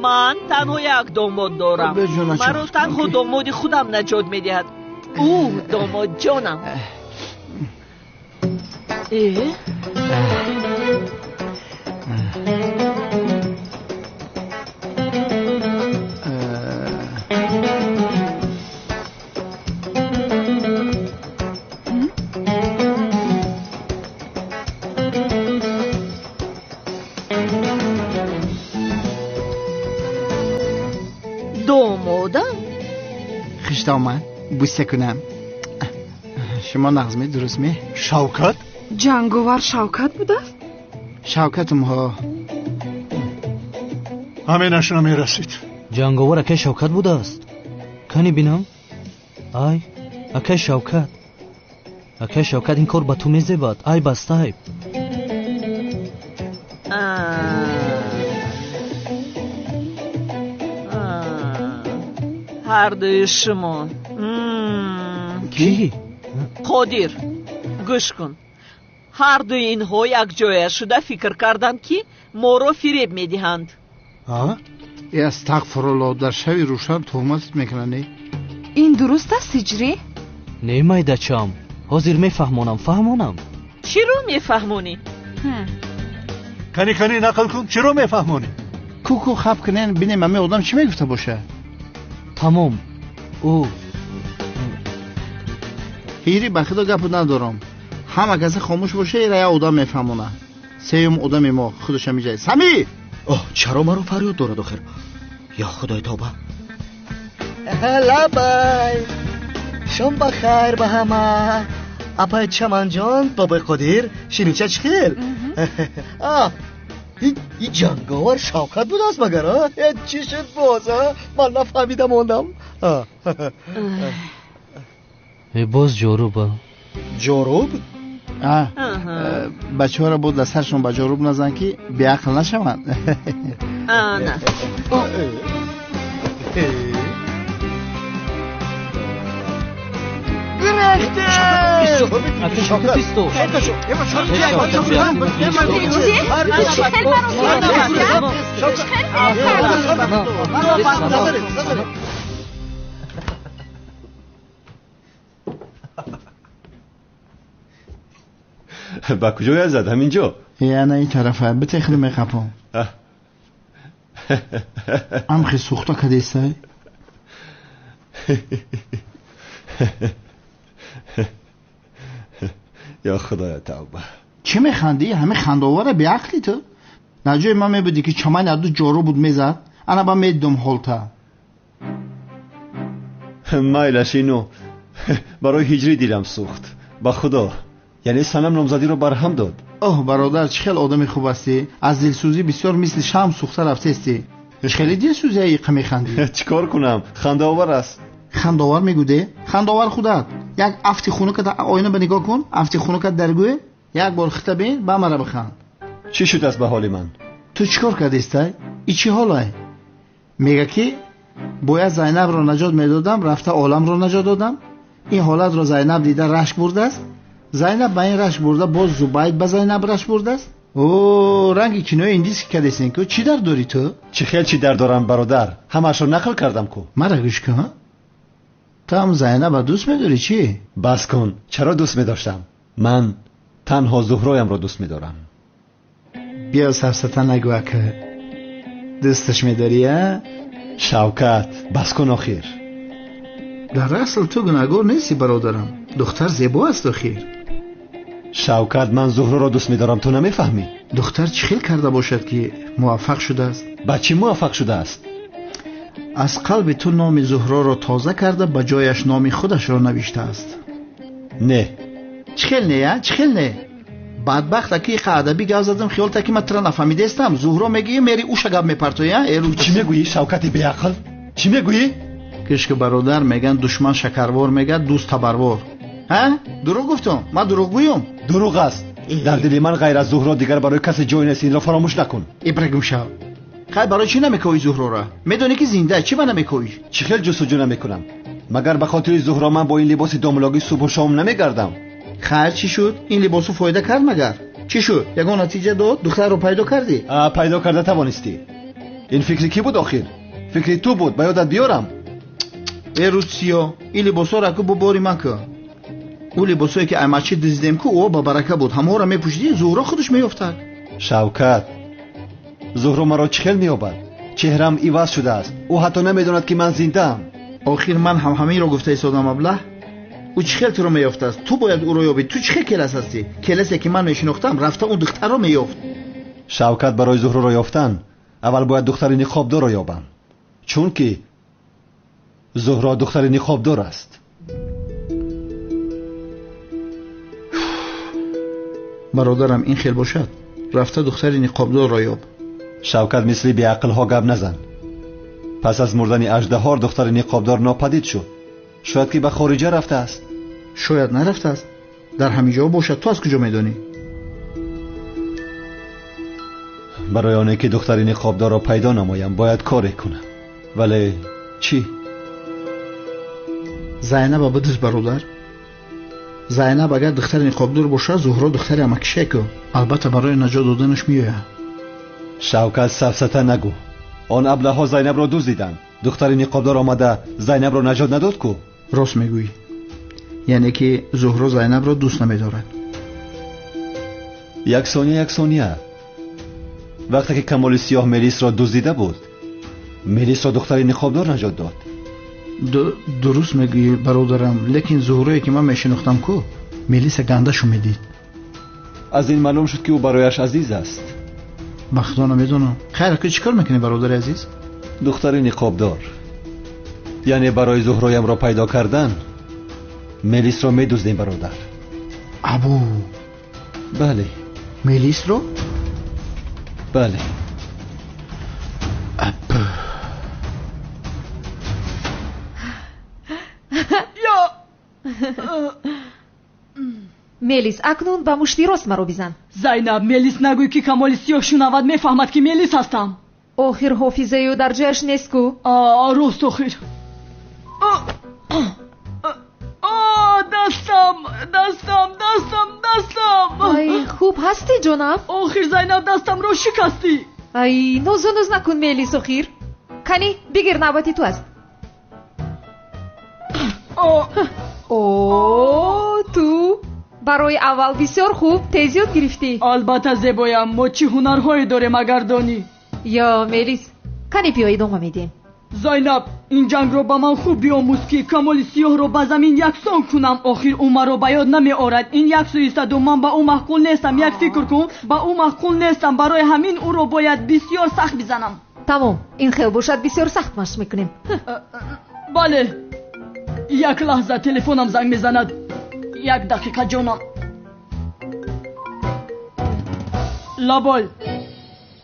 Ман танҳо як домод дорам. Маро танҳо домоди худам наҷот медиҳад. Ӯ домодҷонам. Домодам? Хиштоман, буса кунам. Шумо нағз ме, дуруст ме? Шавкат? Ҷанговар Шавкат будааст? Шавкатум ҳо. Ҳаминаш намерасид. Ҷанговар акай Шавкат будааст? Кани бинам? Ай, акай Шавкат. Акай Шавкат, ин кор ба ту мезебад. Ай баста айб. Ҳардуи шумо. Кӣ? Қодир, гӯш кун. Ҳардуи инҳо якҷоя шуда фикр карданд, ки моро фиреб медиҳанд. Э, астағфируллоҳ, дар шави рӯшан туҳмат мекунанд. Ин дуруст аст, Ҳиҷрӣ? Не, майдачам, ҳозир мефаҳмонам, фаҳмонам. Чиро мефаҳмонӣ? Кани, кани, нақл кун, чиро мефаҳмонӣ? Ку-ку хаб кунен, бинем ҳамин одам чӣ мегуфта боша. Тамом. Ӯ ҳири, ба худо гапу надорам. Ҳама касе хомӯш боша, ира як одам мефаҳмона. Сеюм одами мо худаш ҳамиҷа. Сами! Оҳ, чаро маро фарёд дорад охир? Ё худои тавба. Лабай. Шом ба хайр ба ҳама. Апай Чаманҷон, бобои Қодир, ширинча чӣ хел? А, и ҷанговар Шавкат будааст магар, а? Чӣ шуд боз, а? Ман нафаҳмида мондам. Боз ҷоруба. Ҷоруб? Бачаҳоро бо дар саршон ба ҷоруб назан, ки беақл нашаванд. Ана. Ба куҷоя зад? Ҳаминҷо? Ана ин тарафа, битехли меқапом. Амхи сӯхта кадесай? Ё худоя тавба. Чӣ механдӣ? Ҳамин хандаовара беақлӣ ту? Дар ҷои ман мебудӣ, ки чамани аду ҷору буд мезад, ана ба медидум ҳолта. Майлаш, ино барои ҳиҷрӣ дилам сӯхт. Ба худо, яъне санам номзадиро барҳам дод. Оҳ, бародар, чӣ хел одами хуб ҳастӣ. Аз дилсӯзӣ бисёр мисли шам сӯхта рафтестӣ. Хеле дилсӯзия иқа механдӣ. Чӣ кор кунам? Хандаовар аст. Хандаовар мегӯде? Хандаовар худат. Як афти хунукат оина ба нигоҳ кун, афти хунукат дар гӯе, як бор хита бин, ба мара биханд. Чӣ шуд аст ба ҳоли ман? Ту чӣ кор кардистай? И чӣ ҳолай? Мега ки бояд Зайнабро наҷот медодам, рафта оламро наҷот додам. Ин ҳолатро Зайнаб дида рашк бурдааст. Зайнаб ба ин рашк бурда, боз Зубайд ба Зайнаб рашк бурдааст. О, ранги кинои индиски кардесен ку, чӣ дард дорӣ ту? Чӣ хел чӣ дард дорам, бародар? Ҳамаашро нақл кардам ку. Мара гӯш кун, ту ҳам Зайнаба дӯст медорӣ чӣ? Бас кун, чаро дӯст медоштам? Ман танҳо Зуҳроямро дӯст медорам. Биё сафсата нагӯ, ака. Дӯсташ медорӣ, а? Шавкат, бас кун охир. Дар асл ту гунаҳгор нестӣ, бародарам. Духтар зебо аст охир. Шавкат, ман Зуҳроро дӯст медорам, ту намефаҳмӣ? Духтар чӣ хел карда бошад, ки муваффақ шудааст? Ба чӣ муваффақ шудааст? Аз қалби ту номи Зуҳроро тоза карда, ба ҷояш номи худашро навиштааст. Не. Чӣ хел не, а? Чӣ хел не? Бадбахт, аки иқа адабӣ гап задам, хиёл та ки ман тура нафаҳмидаистам. Зуҳро мегӯӣ, мери уша гап мепартоӣ, а? Эру чӣ мегӯӣ, Шавкати беақл? Чӣ мегӯӣ? Гӯш ки, бародар, мегӯянд душман шакарвор мегӯяд, дӯст табарвор. Ҳа? Дурӯғ гуфтам? Ман дурӯғгӯям? Дурӯғ аст. Дар дили ман ғайр аз Зуҳро дигар барои касе ҷой нест, инро фаромӯш накун. Ибрагим шав. Хай, барои чӣ намекоӣ Зуҳрора? Медонӣ ки зинда, чӣ ба намекоӣ? Чӣ хел ҷустуҷӯ намекунам? Магар ба хотири Зуҳро ман бо ин либоси домлогӣ субҳу шом намегардам? Хайр, чӣ шуд? Ин либосу фоида кард магар? Чӣ шуд? Ягон натиҷа дод? Духтарро пайдо кардӣ? Пайдо карда тавонистӣ. Ин фикри кӣ буд охир? Фикри ту буд, ба ёдат биёрам. Э русиё, ин либосҳоро ку бубори ман ку. Ӯ либосҳое ки аймачи дуздидем ку, ӯ ба барака буд. Ҳамаҳоро мепӯшидӣ, Зуҳро худаш меёфтад. Шавкат, Зуҳро маро чӣ хел меёбад? Чеҳрам иваз шудааст. Ӯ ҳатто намедонад ки ман зиндаам. Охир ман ҳам ҳаминро гуфта истодам, аблаҳ. Ӯ чӣ хел туро меёфтааст? Ту бояд ӯро ёбӣ. Ту чӣ хел келас ҳастӣ? Келасе ки ман мешинохтам, рафта он духтарро меёфт. Шавкат, барои Зуҳроро ёфтан аввал бояд духтари ниқобдорро ёбам, чунки Зуҳро духтари ниқобдор аст. Бародарам, ин хел бошад, рафта духтари ниқобдорро ёб. Шавкат, мисли беақлҳо гап назан. Пас аз мурдани аждаҳор духтари ниқобдор нопадид шуд. Шояд ки ба хориҷа рафтааст. Шояд нарафтааст, дар ҳамин ҷо бошад. Ту аз куҷо медонӣ? Барои оне ки духтари ниқобдорро пайдо намоям, бояд коре кунам. Вале чӣ? Зайнаба бидуз, бародар. Зайнаб агар духтари ниқобдор бошад, Зуҳро духтари амакишеку. Албатта барои наҷот доданаш меояд. Шавкат, сафсата нагӯ. Он аблаҳҳо Зайнабро дуздиданд. Духтари ниқобдор омада Зайнабро наҷот надод ку? Рост мегӯӣ. Яъне ки Зуҳро Зайнабро дӯст намедорад. Як сония, як сония. Вақте ки Камоли Сиёҳ Мелисро дуздида буд, Мелисро духтари ниқобдор наҷот дод. Дуруст мегӯӣ, бародарам, лекин Зуҳрое ки ман мешинохтам ку, Мелиса гандашу медид. Аз ин маълум шуд ки ӯ барояш азиз аст. Ба худо намедонам. Хайр, ку чӣ кор мекунӣ, бародари азиз? Духтари ниқобдор. Яъне барои Зуҳроямро пайдо кардан Мелисро медуздем, бародар. Абу. Бале. Мелисро? Бале. Мелис, акнун ба мушти рост маро бизан. Зайнаб, Мелис нагӯй ки Камоли Сиёҳ шунавад, мефаҳмад ки Мелис ҳастам. Охир ҳофизаи ӯ дар ҷояш нест ку? Рост, охир. Дастам, дастам, дастам, дастам. Ай, хуб ҳастӣ, ҷонам? Охир, Зайнаб, дастамро шикастӣ. Ай, нозу ноз накун, Мелис, охир. Кани, бигир, навбати ту аст. О, ту барои аввал бисёр хуб тез ёд гирифтӣ. Албатта, зебоям, мо чӣ ҳунарҳое дорем агар донӣ. Ё, Мелис, кани биё идома медиҳем. Зайнаб, ин ҷангро ба ман хуб биомӯз ки Камоли Сиёҳро ба замин яксон кунам. Охир ӯ маро ба ёд намеорад. Ин як суистаду ман ба ӯ маъқул нестам. Як фикр кун, ба ӯ маъқул нестам. Барои ҳамин ӯро бояд бисёр сахт бизанам. Тамом, ин хел бошад, бисёр сахт машқ мекунем. Бале. Як лаҳза, телефонам занг мезанад. Як дақиқа, ҷонам. Лабой.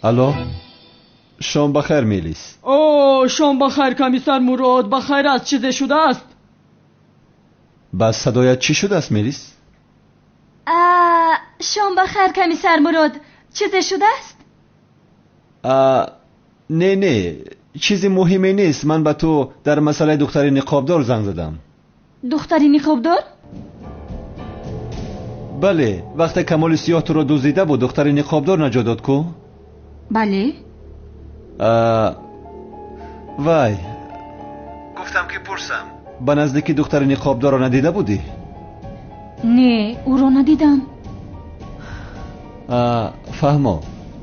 Алло, шом ба хайр, Мелис. О, шом ба хайр, комиссар Мурод. Ба хайр аст, чизе шудааст? Ба садоят чӣ шудааст, Мелис? Шом ба хайр, комиссар Мурод. Чизе шудааст? Не, не, чизи муҳиме нест. Ман ба ту дар масъалаи духтари ниқобдор занг задам. Духтари ниқобдор? Бале, вақте Камоли Сиёҳ туро дуздида буд, духтари ниқобдор наҷот дод ку? Бале. Вай, гуфтам ки пурсам, ба наздики духтари ниқобдорро надида будӣ? Не, ӯро надидам. Фаҳмо.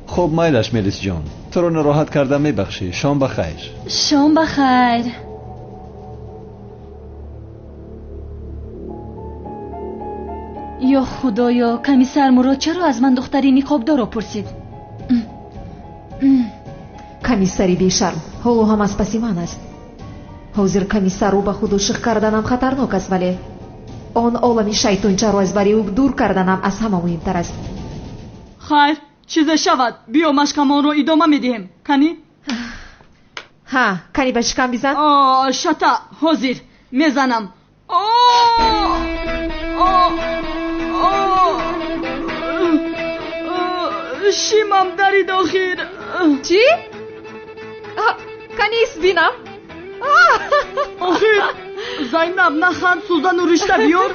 Хуб, майлаш, Мелисҷон, туро нороҳат кардам, мебахшӣ. Шом ба хайр. Шом ба хайр. Ё худоё, комиссар Мурод чаро аз ман духтари ниқобдорро пурсид? Комиссари бешарм ҳоло ҳам аз паси ман аст. Ҳозир комиссарро ба худ ошиқ карданам хатарнок аст, вале он олами шайтончаро аз бари ӯ дур карданам аз ҳама муҳимтар аст. Хайр, чизе шавад, биё машқамонро идома медиҳем. Кани? Ҳа, кани ба шикам бизан. Шата, ҳозир мезанам. Шимам дарид охир. Чӣ? Кани бинам. Охир, Зайнаб, наханд, сӯзану ришта биёр.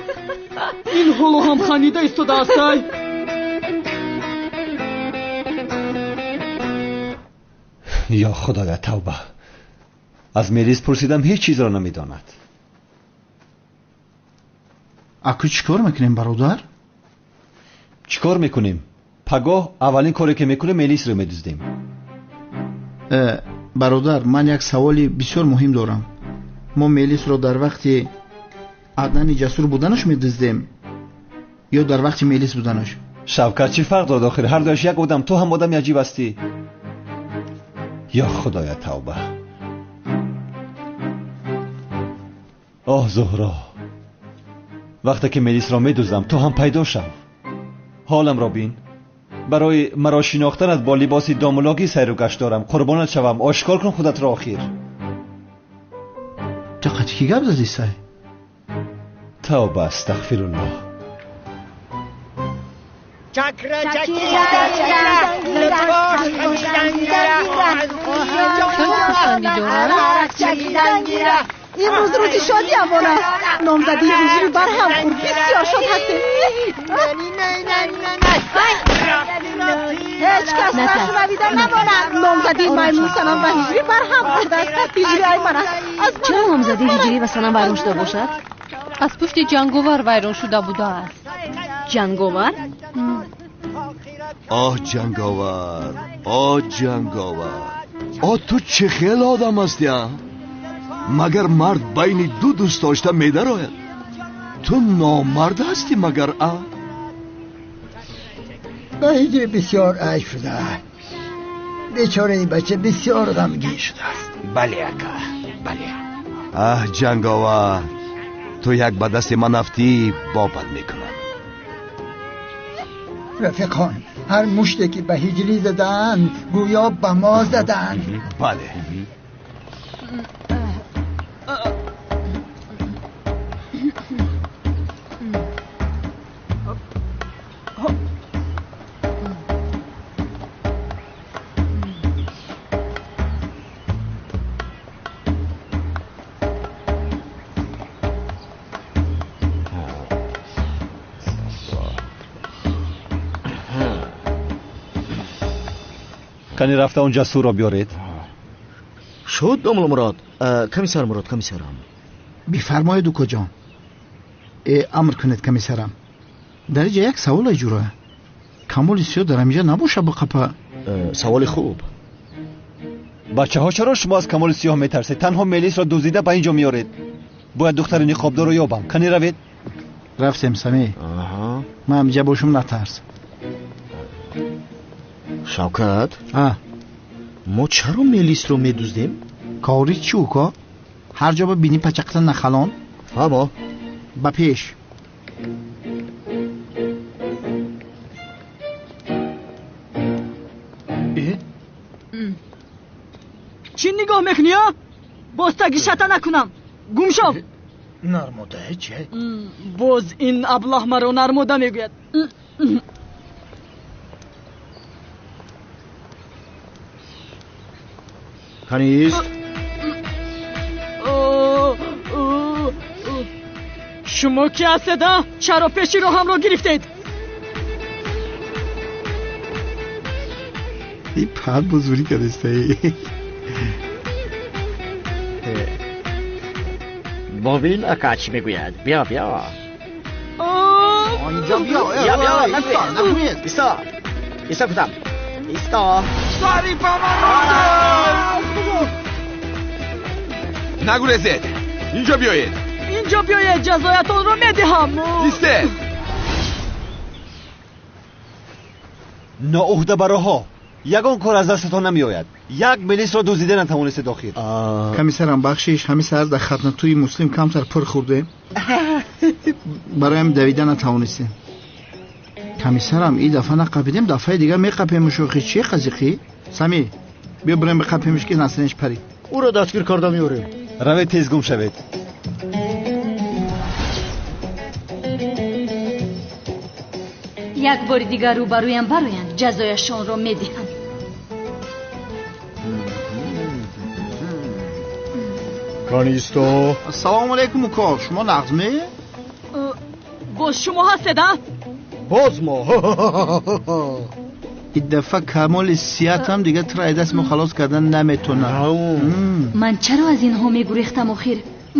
Ин ҳоло ҳам ханида истодааст. Ай. Ё Худоя, тавба. Аз Мелис пурсидам, ҳеҷ чизро намедонад. Аку чӣ кор мекунем, бародар? Чӣ кор мекунем? Пагоҳ аввалин коре ки мекунем, Мелисро медуздем. Бародар, ман як саволи бисёр муҳим дорам. Мо Мелисро дар вақти Аднани ҷасур буданаш медуздем ё дар вақти Мелис буданаш? Шавкат, чӣ фарқ дорад охир? Ҳар дуяш як одам. Ту ҳам одами аҷиб ҳастӣ. Ё Худоя, тавба. Оҳ, Зуҳро, вақте ки Мелисро медуздам, ту ҳам пайдо шав. Ҳоламро бин. Барои маро шинохтанат бо либоси домулогӣ сайру гашт дорам. Қурбонат шавам, ошкор кун худатро охир. Ту қати кӣ гап задӣ, сай? Тавба, астағфируллоҳ. Имрӯз рӯзи шодиамон аст. Номзадии ҳиҷрӣ барҳам хӯрд. Бисёр шод ҳастем. Ҳеҷ кас нашунавида намонад. Номзадии маймун Санам ва ҳиҷрӣ барҳам хӯрдааст. Ҳиҷрӣ ай ман аст. Чаро номзадии ҳиҷрӣ ва Санам вайрон шуда бошад? Аз пушти ҷанговар вайрон шуда будааст. Ҷанговар? Оҳ, ҷанговар, оҳ, ҷанговар, оҳ, ту чӣ хел одам ҳастӣ, а? Магар мард байни ду дӯст дошта медарояд? Ту номард ҳастӣ магар, а? Ба ҳиҷри бисёр айб шуда. Бечораи бача бисёр ғамгин шудааст. Бале, ака, бале. Аҳ, ҷанговар, ту як ба дасти ман афтӣ, бобат мекунам. Рафиқон, ҳар муште ки ба ҳиҷрӣ задаанд, гӯё ба мо задаанд. Бале. Кани рафта он ҷасурро биёред. Шуд, домулло Мурод. Комиссар Мурод, комиссарам. Бифармоед, укоҷон. Амр кунед, комиссарам. Дар инҷа як саволе ҷура. Камоли сиёҳ дар ҳаминҷа набоша бо қапа? Саволи хуб. Бачаҳо, чаро шумо аз камоли сиёҳ метарсед? Танҳо Мелисро дуздида ба инҷо меоред. Бояд духтари ниқобдорро ёбам. Кани равед. Рафтем, Самӣ. Ман ҳаминҷа бошум, натарс. Шавкат, мо чаро Мелисро медуздем? Кори чӣ, уко? Ҳар ҷо ба бини пачақта нахалон. Фаҳмо. Ба пеш. Чӣ нигоҳ мекунӣ, а? Боз таги шата накунам. Гум шав. Нармода чӣ? Боз ин аблаҳ маро нармода мегӯяд. Канист? Шумо ки ҳастед, а? Чаро пеши роҳамро гирифтед? И пар бузурӣ кардистаи. Бобин ака чӣ мегӯяд? Биё, биё. Онҷо биё. Биё, биё, нагӯед. Исто. Исто гуфтам. Исто. Сари ба ман Нагурезед! Инҷо биёед! Инҷо биёед, ҷазоятонро медиҳам. Истед! Ноуҳдабароҳо, ягон кор аз дастатон намеояд. Як Мелисро дуздида натавонистед охир. Комиссарам, бахшиш, ҳамин саҳар дар хатнатӯи Муслим камтар пур хӯрдем. Бароям давида натавонистем. Комиссарам, и дафъа нақапидем, дафъаи дигар меқапемуш охи. Чӣ қазиқӣ? Самӣ, биё бирем биқапемуш ки насринш парид. Ӯро дастгир карда меорем. Равед, тез гум шавед. Як бори дигар рӯбарӯям бароянд, ҷазояшонро медиҳам. Канисто. Ассалому алайкум, уко. Шумо нағз ме? Боз шумо ҳастед, а? Боз мо. Ин дафъа камоли сиҳатам дигар туро аз даст мо халос кардан наметонад. Ман чаро аз инҳо мегурехтам охир?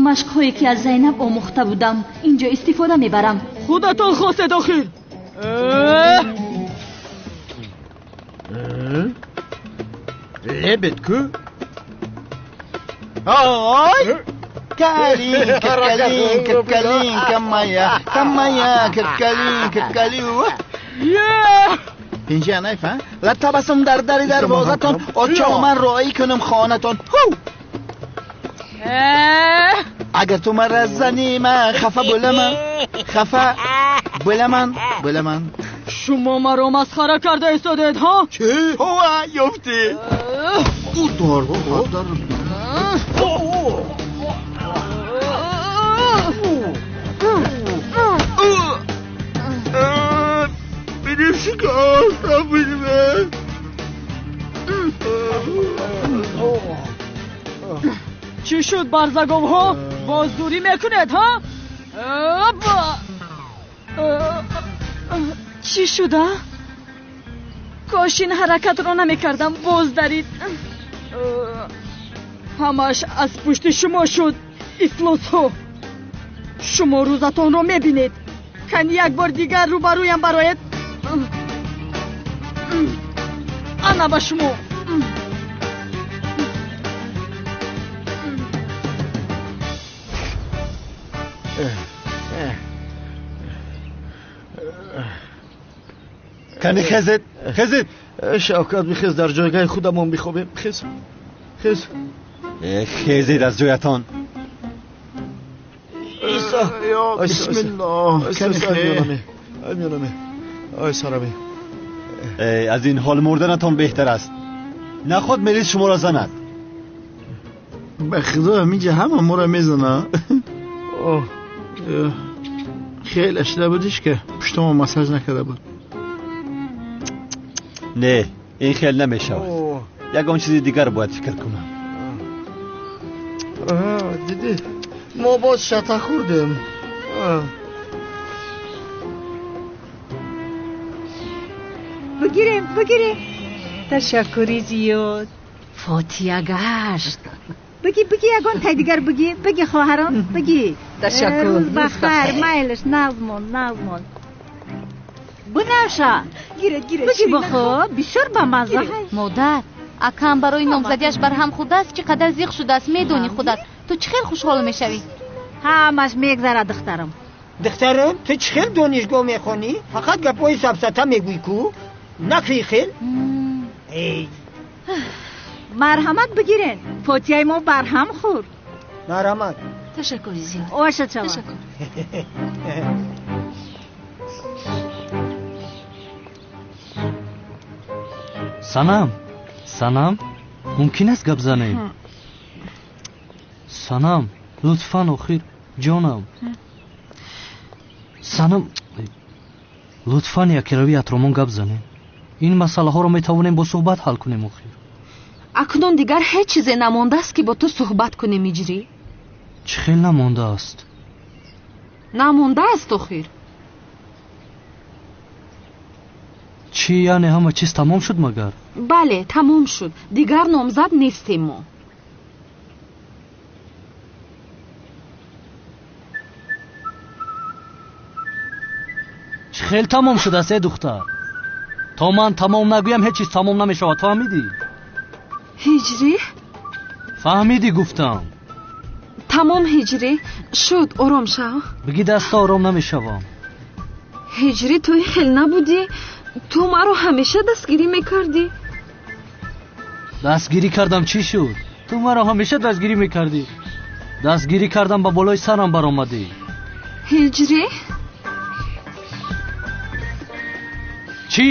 Машқҳое ки аз Зайнаб омӯхта будам инҷо истифода мебарам. Худатон хостед охир. Лебед ку? Ой! Калинка, калинка, калинка моя, моя, калинка, калинка. Пинҷа найфа? Ла табассум дар дари дарвозатон, очо ман роӣ кунам хонатон. Агар ту маро занӣ, ман хафа буламан, хафа буламан, буламан. Шумо маро масхара карда истодед, ҳа? Чӣ? Ҳова, ёфтӣ. Удар, удар. Чӣ шуд, барзаговҳо? Боз дурӣ мекунед, ҳа? Чӣ шуда? Кош ин ҳаракатро намекардам, боз дарид. Ҳамааш аз пушти шумо шуд, ифлосҳо. Шумо рӯзатонро мебинед. Кани як бор дигар рӯбарӯям бароед. Ана ба шумо. Кани хезед, хезед. Шавкат, бихез, дар ҷойгоҳи худамон бихобем. Хез, хез. Хезед аз ҷоятон. Бисмиллоҳ. Ай сарами. Аз ин ҳол мурданатон беҳтар аст. Наход мелис шуморо занад. Ба худо ҳаминҷа ҳама моро мезана. Хеле шуда будиш ки пуштамо массаж накарда буд. Не, ин хел намешавад. Ягон чизи дигар бояд фикр кунам. Дидӣ, мо боз шата хӯрдем. Бигирем, бигирем. Ташаккури зиёд. Фотия гашт. Биги, биги, ягон тай дигар биги, биги хоҳарон, биги. Ташаккур. Рӯз бахайр, майлаш, назмон, назмон. Бунаша. Гиред, гиред. Биги бихо, бисёр бамазза. Модар, акам барои номзадиаш барҳам хӯрдааст, чӣ қадар зиқ шудааст, медонӣ худат. Ту чӣ хел хушҳол мешавӣ? Ҳамаш мегзарад, духтарам. Духтарам, ту чӣ хел донишгоҳ мехонӣ? Фақат гапҳои сафсата мегӯӣ ку? Накӣ хел? Марҳамат бигирен. Фотияи мо барҳам хӯрд. Марҳамат. Ташаккури зиёд. Оша чава. Ташаккур. Санам, Санам, мумкин аст гап занем? Санам, лутфан, охир, ҷонам. Санам, лутфан якравӣ атромон гап занем. Ин масъалаҳоро метавонем бо суҳбат ҳал кунем охир. Акнун дигар ҳеҷ чизе намондааст ки бо ту суҳбат кунем, Иҷрӣ. Чӣ хел намондааст? Намондааст охир. Чӣ, яъне ҳама чиз тамом шуд магар? Бале, тамом шуд. Дигар номзад нестем мо. Чӣ хел тамом шудааст, э духтар? То ман тамом нагӯям ҳеҷ чиз тамом намешавад, фаҳмидӣ? Ҳиҷрӣ? Фаҳмидӣ гуфтам. Тамом, Ҳиҷрӣ, шуд, ором шав. Биги даста ором намешавам. Ҳиҷрӣ, ту хел набудӣ. Ту маро ҳамеша дастгирӣ мекардӣ. Дастгирӣ кардам, чӣ шуд? Ту маро ҳамеша дастгирӣ мекардӣ. Дастгирӣ кардам, ба болои сарам баромадӣ. Ҳиҷрӣ? Чӣ?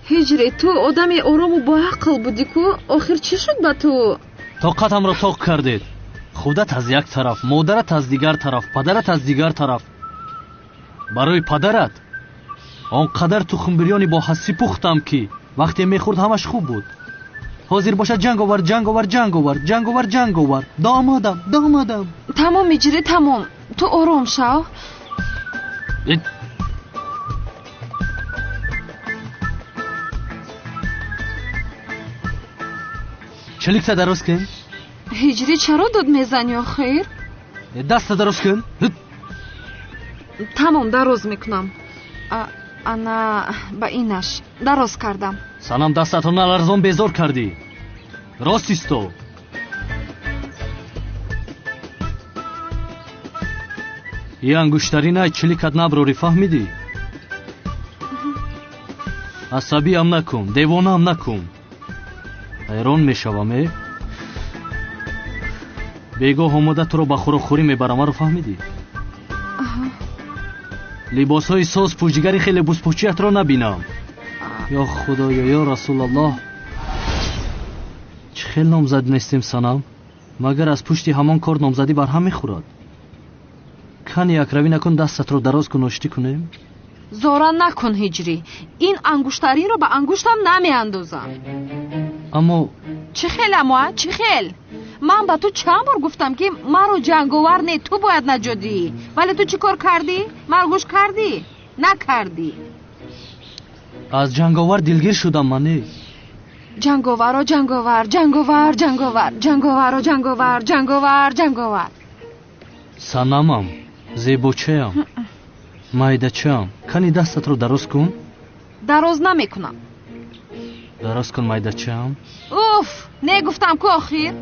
Ҳиҷрӣ, ту одами орому боақл будӣ ку, охир чӣ шуд ба ту? Тоқатамро тоқ кардед. Худат аз як тараф, модарат аз дигар тараф, падарат аз дигар тараф. Барои падарат он қадар тухмбирёни бо ҳассӣ пухтам ки вақте мехӯрд ҳамаш хуб буд. Ҳозир бошад ҷанг овар, ҷанг овар, ҷанг овар, ҷанг овар, ҷанг овар. Домодам, домодам. Тамом, Иҷрӣ, тамом. Ту ором шав. Чиликта дароз кун. Ҳиҷрӣ, чаро дод мезанӣ охир? Даста дароз кун. Тамом, дароз мекунам. Ана ба инаш дароз кардам. Санам, дастатро наларзон, безор кардӣ. Рост исто. И ангуштарина чиликат наброрӣ, фаҳмидӣ? Асабиам накун, девонаам накун. Ҳайрон мешавам, э? Бегоҳ омода туро ба хӯрокхӯрӣ мебарам, маро фаҳмидӣ? Либосҳои соз пӯшигари хеле бузпӯчиятро набинам. Ё худоё, ё расулаллоҳ, чӣ хел номзад нестем, санам? Магар аз пушти ҳамон кор номзадӣ барҳам мехӯрад? Кани якравӣ накун, дастатро дароз кун, оштӣ кунем. Зора накун, ҳиҷрӣ. Ин ангуштаринро ба ангуштам намеандозам. Аммо чӣ хел, аммо чӣ хел? Ман ба ту чанд бор гуфтам, ки маро ҷанговар не, ту бояд наҷот диҳӣ, вале ту чӣ кор кардӣ? Маро гӯш кардӣ? Накардӣ. Аз ҷанговар дилгир шудам ман, не? Ҷанговаро ҷанговар, ҷанговар, ҷанговар, ҷанговаро ҷанговар, ҷанговар, ҷанговар. Санамам, зебочаям, майдачаам, кани дастатро дароз кун. Дароз намекунам. Дароз кун, майдачаам. Уф, не гуфтам ку охир.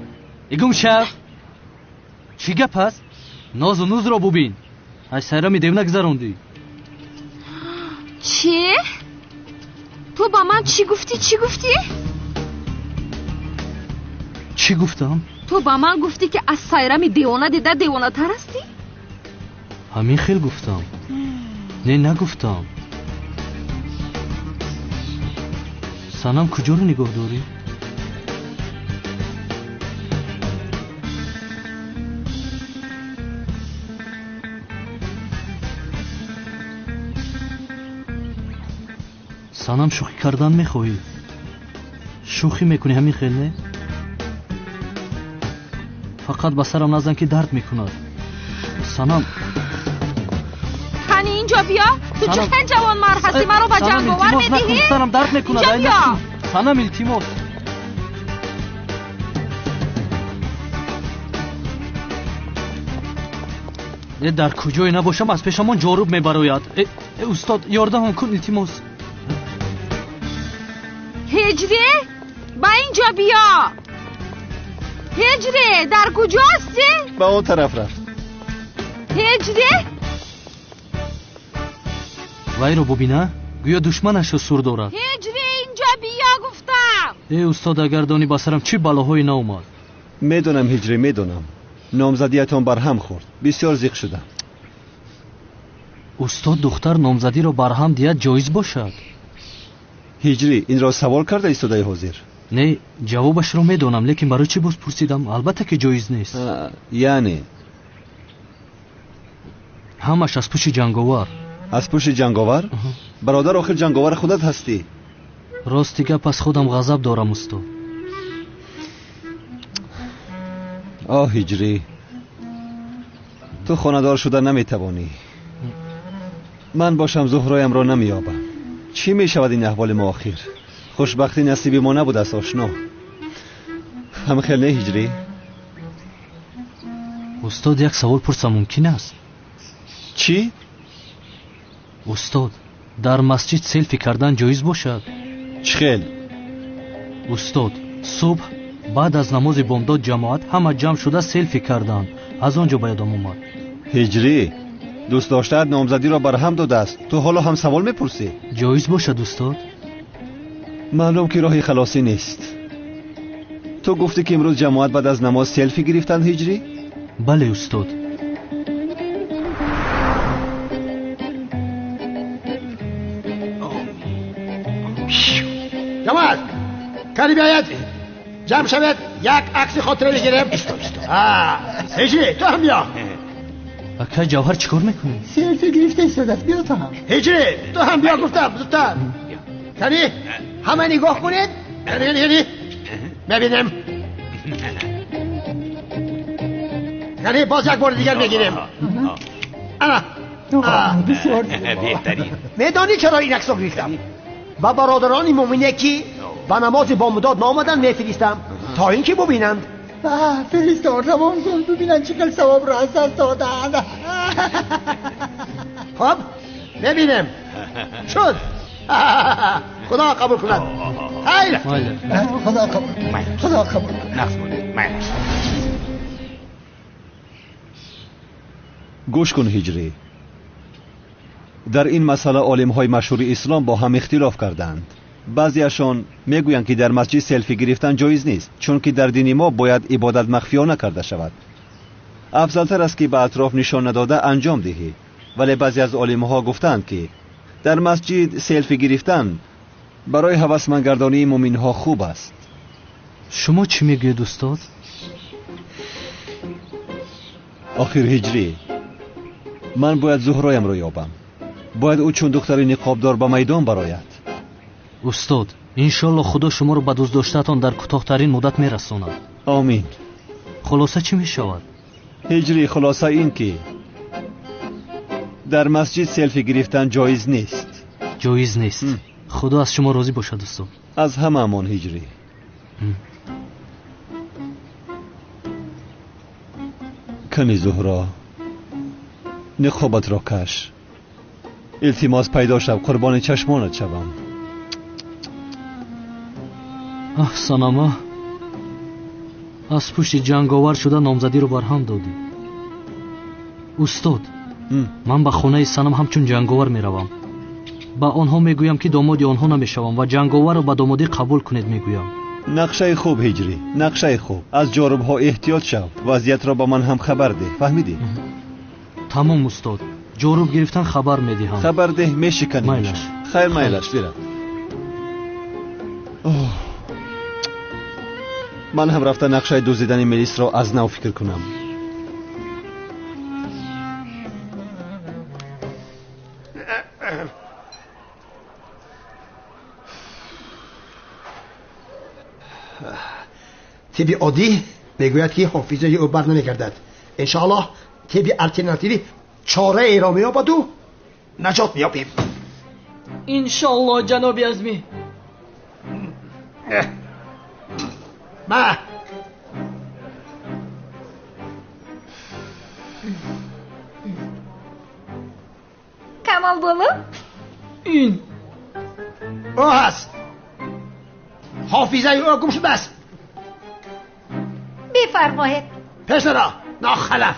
Игум шав, чӣ гап аст? Нозу нузро бубин, аз сайрами дев нагзарондӣ. Чӣ? Ту ба ман чӣ гуфтӣ? Чӣ гуфтӣ? Чӣ гуфтам? Ту ба ман гуфтӣ, ки аз сайрами девона дида девонатар ҳастӣ? Ҳамин хел гуфтам? Не, нагуфтам. Санам, куҷоро нигоҳ дорӣ? Санам, шӯхӣ кардан мехоҳӣ? Шӯхӣ мекунӣ, ҳамин хел, не? Фақат ба сарам назан, ки дард мекунад. Санам, кани инҷо биё. Ту чӣ хел ҷавонмард ҳастӣ, маро ба ҷанговар медиҳӣ? Сарам дард мекунад. Инҷо биё. Санам, илтимос. Э, дар куҷое набошам, аз пешамон ҷоруб мебарояд. Э, устод, ёрдамам кун, илтимос. Ҳиҷрӣ, ба инҷо биё. Ҳиҷрӣ, дар куҷо ҳастӣ? Ба он тараф рафт. Ҳиҷрӣ, вайро бубина, гӯё душманашро сур дорад. Ҳиҷрӣ, инҷо биё гуфтам. Э, устод, агар донӣ ба сарам чӣ балоҳое наомад. Медонам, ҳиҷрӣ, медонам. Номзадиятон барҳам хӯрд, бисёр зиқ шудам. Устод, духтар номзадиро барҳам диҳад ҷоиз бошад? Ҳиҷрӣ, инро савол карда истодаи ҳозир? Не, ҷавобашро медонам, лекин барои чӣ боз пурсидам? Албатта ки ҷоиз нест. Яъне ҳамаш аз пушти ҷанговар. Аз пушти ҷанговар? Бародар, охир ҷанговар худат ҳастӣ. Рости гап, аз худам ғазаб дорам, устод. Оҳ, ҳиҷрӣ, ту хонадор шуда наметавонӣ. Ман бошам зуҳроямро намеёбам. Чӣ мешавад ин аҳволи мо охир? Хушбахтӣ насиби мо набудааст, ошно. Ҳамхел не, ҳиҷрӣ? Устод, як савол пурсам мумкин аст? Чӣ? Устод, дар масҷид селфи кардан ҷоиз бошад? Чӣ хел? Устод, субҳ баъд аз намози бомдод ҷамоат ҳама ҷамъ шуда селфи карданд, аз он ҷо ба ёдам омад. Ҳиҷрӣ, дӯст доштаат номзадиро барҳам додааст, ту ҳоло ҳам савол мепурсӣ? Ҷоиз бошад, устод? Маълум ки роҳи халосӣ нест. Ту гуфтӣ, ки имрӯз ҷамоат баъд аз намоз селфи гирифтанд, ҳиҷрӣ? Бале, устод. Ҷамоат, кани биёед, ҷамъ шавед, як акси хотира бигирем. Ҳиҷрӣ, ту ҳам биё. Акай Ҷавҳар, чӣ кор мекунӣ? Селфи гирифта истодааст, биё ту ҳам. Ҳиҷрӣ, ту ҳам биё гуфтам, зудтар. Кани, ҳама нигоҳ кунед. Кани, кани, мебинем. Кани, боз як бори дигар мегирем. Ана. Бисёр беҳтарин. Медонӣ чаро ин аксро гирифтам? Ба бародарони муъмине, ки ба намози бомдод наомаданд, мефиристам. То ин ки бубинанд. Фиристод равон кун, бубинанд чӣ хел савобро аз даст додаанд. Хоб, мебинем. Шуд. Худо қабул кунад. Хайр. Худо қабул кунад. Худо қабул кунад. Гӯш кун, Ҳиҷрӣ. Дар ин масъала олимҳои машҳури ислом бо ҳам ихтилоф карданд. Баъзеашон мегӯянд, ки дар масҷид селфи гирифтан ҷоиз нест, чунки дар дини мо бояд ибодат махфиёна карда шавад. Афзалтар аст, ки ба атроф нишон надода анҷом диҳӣ. Вале баъзе аз олимҳо гуфтанд, ки дар масҷид селфи гирифтан барои ҳавасмандгардонии мӯминҳо хуб аст. Шумо чӣ мегӯед, устод? Охир Ҳиҷрӣ, ман бояд Зуҳроямро ёбам. Бояд ӯ чун духтари ниқобдор ба майдон барояд. Устод, иншолло Худо шуморо ба дӯстдоштаатон дар кӯтоҳтарин муддат мерасонад. Омин. Хулоса чӣ мешавад? Ҳиҷрӣ, хулоса ин ки дар масҷид селфи гирифтан ҷоиз нест. Ҷоиз нест. Худо аз шумо розӣ бошад, устод. Аз ҳамаамон, Ҳиҷрӣ. Кани Зуҳро, ниқобатро каш. Илтимос, пайдо шав, қурбони чашмонат шавам. Аҳ, Санама, аз пушти ҷанговар шуда номзадиро барҳам додӣ. Устод, ман ба хонаи Санам ҳамчун ҷанговар меравам. Ба онҳо мегӯям, ки домоди онҳо намешавам ва ҷанговарро ба домодӣ қабул кунед мегӯям. Нақшаи хуб, Ҳиҷрӣ, нақшаи хуб. Аз ҷорубҳо эҳтиёт шав, вазъиятро ба ман ҳам хабар деҳ, фаҳмидӣ? Тамом, устод, ҷоруб гирифтан хабар медиҳам. Хабар деҳ, мешиканем. Майлаш. Хайр, майлаш, бирав. Ман ҳам рафта нақшаи дуздидани милисро аз нав фикр кунам. Тибби оддӣ мегӯяд, ки ҳофизаи ӯ бар намегардад. Иншоаллоҳ тибби алтернативӣ чораеро меёбаду наҷот меёбем. Иншоаллоҳ, ҷаноби Азмӣ. Ма Камол боло? Ин ӯ ҳаст. Ҳофизаи ӯ гум шудааст. Бифармоед. Пешаро, нохалаф,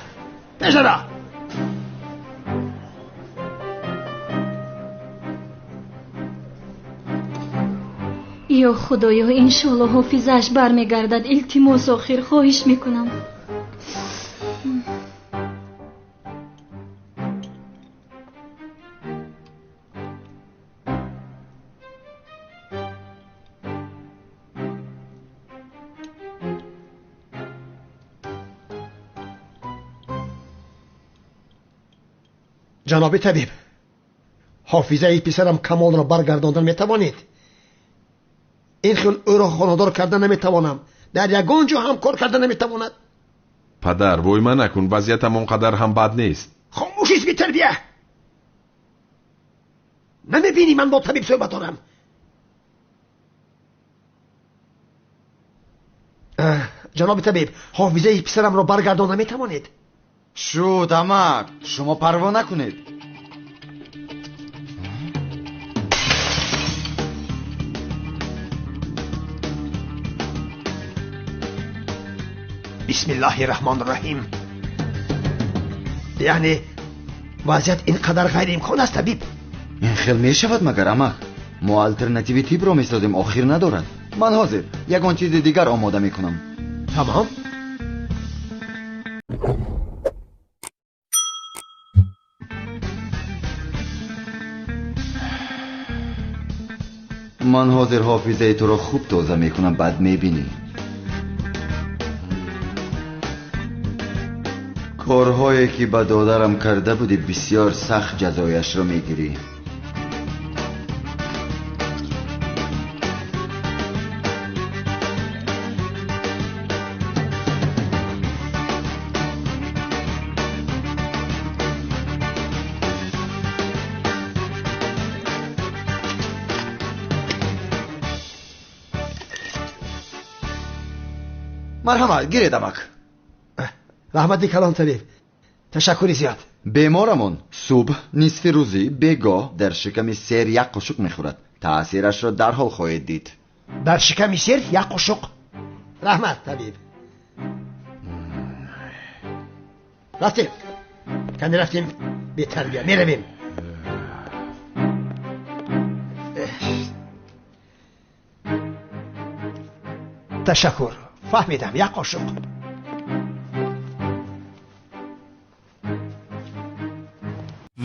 пешаро. Ё Худоё, иншоалло ҳофизааш бармегардад. Илтимос, охир хоҳиш мекунам. Ҷаноби табиб, ҳофизаи писарам Камолро баргардондан метавонед? Ин хел ӯро хонадор карда наметавонам. Дар ягон ҷо ҳам кор карда наметавонад. Падар, войма накун, вазъиятам он қадар ҳам бад нест. Хомӯшист, бетарбия! Намебинӣ ман бо табиб суҳбат дорам? Ҷаноби табиб, ҳофизаи писарамро баргардон наметавонед? Шуд, амак, шумо парво накунед. Бисмиллаҳи раҳмони раҳим. Яъне вазъият ин қадар ғайриимкон аст, табиб? Ин хел мешавад магар, амак? Мо алтернативи тибро месозем, охир надорад. Ман ҳозир ягон чизи дигар омода мекунам. Тамом. Ман ҳозир ҳофизаи туро хуб тоза мекунам, баъд мебинӣ. Корҳое ки ба додарам карда будӣ, бисёр сахт ҷазояшро мегирӣ. Марҳамат, гиред амак. Раҳмати калон табиб, ташаккури зиёд. Беморамон субҳ, нисфи рӯзӣ, бегоҳ дар шиками сер як қошуқ мехӯрад. Таъсирашро дарҳол хоҳед дид. Дар шиками сер як қошуқ. Раҳмат табиб. Рафтем, кани рафтем, бетарбия меравем. Ташаккур, фаҳмидам, як қошуқ.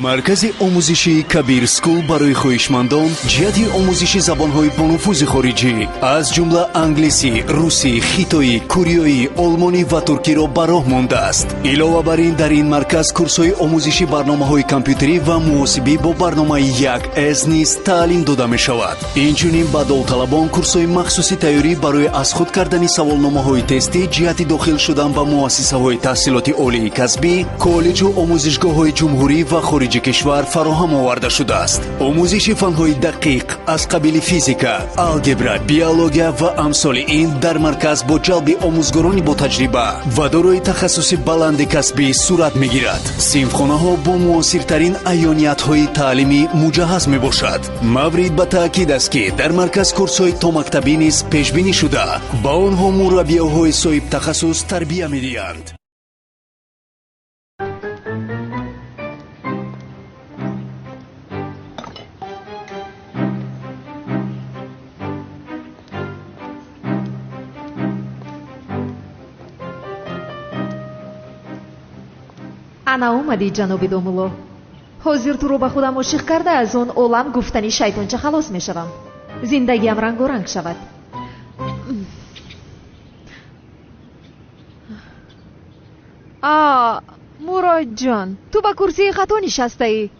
Маркази омӯзишии Кабир Скул барои хоҳишмандон ҷиҳати омӯзиши забонҳои бонуфузи хориҷӣ, аз ҷумла англисӣ, русӣ, хитоӣ, кореоӣ, олмонӣ ва туркиро ба роҳ мондааст. Илова бар ин, дар ин марказ курсҳои омӯзиши барномаҳои компютерӣ ва муҳосибӣ бо барномаи 1С низ таълим дода мешавад. Инчунин ба довталабон курсҳои махсуси тайёрӣ барои аз худ кардани саволномаҳои тестӣ ҷиҳати дохил шудан ба муассисаҳои таҳсилоти олии касбӣ, коллеҷу омӯзишгоҳҳои ҷумҳурӣ ва хориҷи кишвар фароҳам оварда шудааст. Омӯзиши фанҳои дақиқ аз қабили физика, алгебра, биология ва амсоли ин дар марказ бо ҷалби омӯзгорони ботаҷриба ва дорои тахассуси баланди касбӣ сурат мегирад. Синфхонаҳо бо муосиртарин аёниятҳои таълимӣ муҷаҳҳаз мебошад. Маврид ба таъкид аст, ки дар марказ курсҳои томактабӣ низ пешбинӣ шуда, ба онҳо мураббиёҳои соҳибтахассус тарбия медиҳанд. Ана омадӣ, ҷаноби домулло. Ҳозир туро ба худам ошиқ карда, аз он олам гуфтани шайтонча халос мешавам. Зиндагиам рангоранг шавад. А, Муродҷон, ту ба курсии хато нишастаӣ.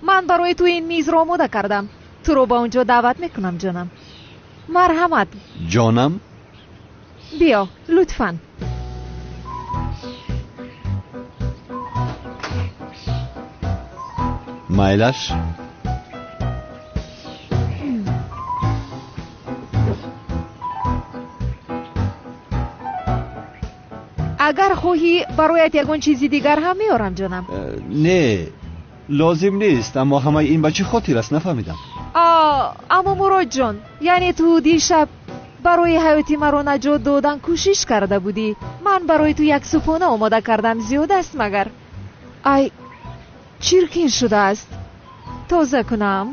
Ман барои ту ин мизро омода кардам. Туро ба он ҷо даъват мекунам, ҷонам. Марҳамат. Ҷонам? Биё, лутфан. Майлаш? Агар хоҳӣ, бароят ягон чизи дигар ҳам меорам, ҷонам. Не, лозим нест, аммо ҳамаи ин ба чӣ хотир аст, нафаҳмидам. Аммо Муродҷон, яъне ту дишаб барои ҳаёти маро наҷот додан кӯшиш карда будӣ. Ман барои ту як субҳона омода кардам, зиёд аст магар? Ай, чиркин шудааст. Тоза кунам.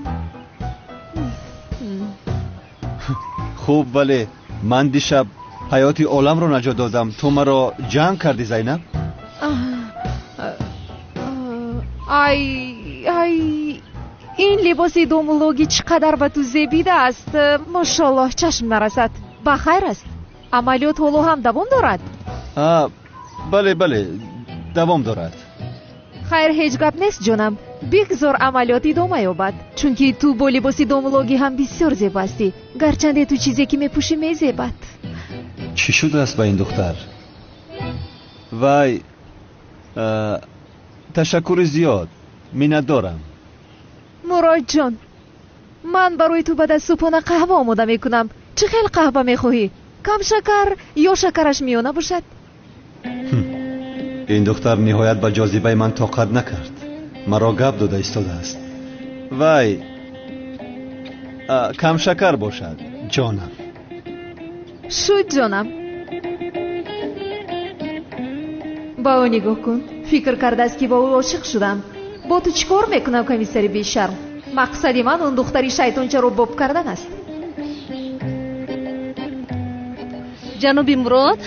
Хуб, вале ман дишаб ҳаёти оламро наҷот додам. Ту маро ҷанг кардӣ, Зайнаб? Ай, ай, ин либоси домуллогӣ чӣ қадар ба ту зебидааст. Мошоллоҳ, чашм нарасад. Ба хайр аст? Амалиёт ҳоло ҳам давом дорад? Бале, бале, давом дорад. Хайр, ҳеҷ гап нест, ҷонам. Бигзор амалиёт идома ёбад, чунки ту бо либоси домуллогӣ ҳам бисёр зебо ҳастӣ. Гарчанде ту чизе ки мепӯшӣ мезебад. Чӣ шудааст ба ин духтар? Вай, ташаккури зиёд, миннатдорам. Муродҷон, ман барои ту баъд аз субҳона қаҳва омода мекунам. Чӣ хел қаҳва мехоҳӣ? Кам шакар ё шакараш миёна бошад? Ин духтар ниҳоят ба ҷозибаи ман тоқат накард. Маро гап дода истодааст. Вай, камшакар бошад, ҷонам. Шуд, ҷонам. Ба ӯ нигоҳ кун. Фикр кардааст, ки бо ӯ ошиқ шудам. Бо ту чӣ кор мекунам, комиссари бешарм? Мақсади ман он духтари шайтончаро боб кардан аст. Ҷаноби Мурод,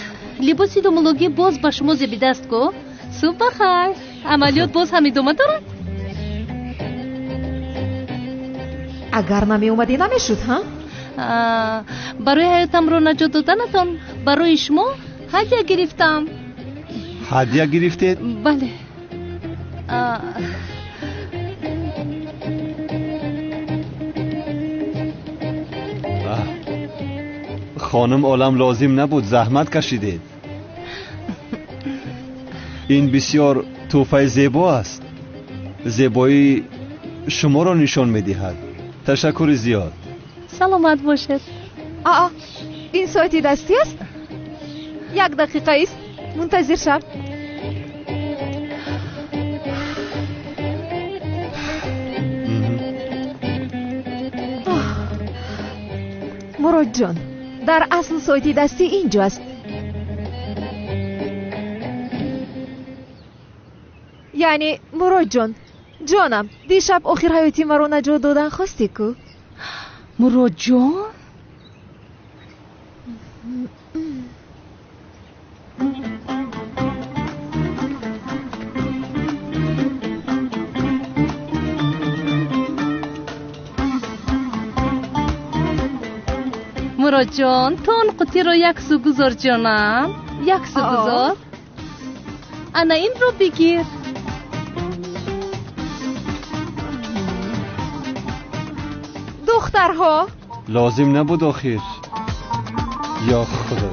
либоси домуллогӣ боз ба шумо зебидааст ку? Субҳ ба хайр. Амалиёт боз ҳам идома дорад? Агар намеомадӣ, намешуд, ҳа? Барои ҳаётамро наҷот доданатон барои шумо ҳадя гирифтам. Ҳадя гирифтед? Бале. Хонум олам, лозим набуд, заҳмат кашидед. Ин бисёр тӯҳфаи зебо аст. Зебоии шуморо нишон медиҳад. Ташаккури зиёд. Саломат бошед. Аа, ин соати дастӣ аст? Як дақиқа ист, мунтазир шав. Муродҷон, дар асл соати дастӣ инҷо аст. Яъне Муродҷон, ҷонам, дишаб охир ҳаёти маро наҷот додан хостӣ ку? Муродҷон? Муродҷон, ту он қутиро як су гузор, ҷонам, як су гузор. Ана инро бигир. Духтарҳо, лозим набуд охир. Ё худо.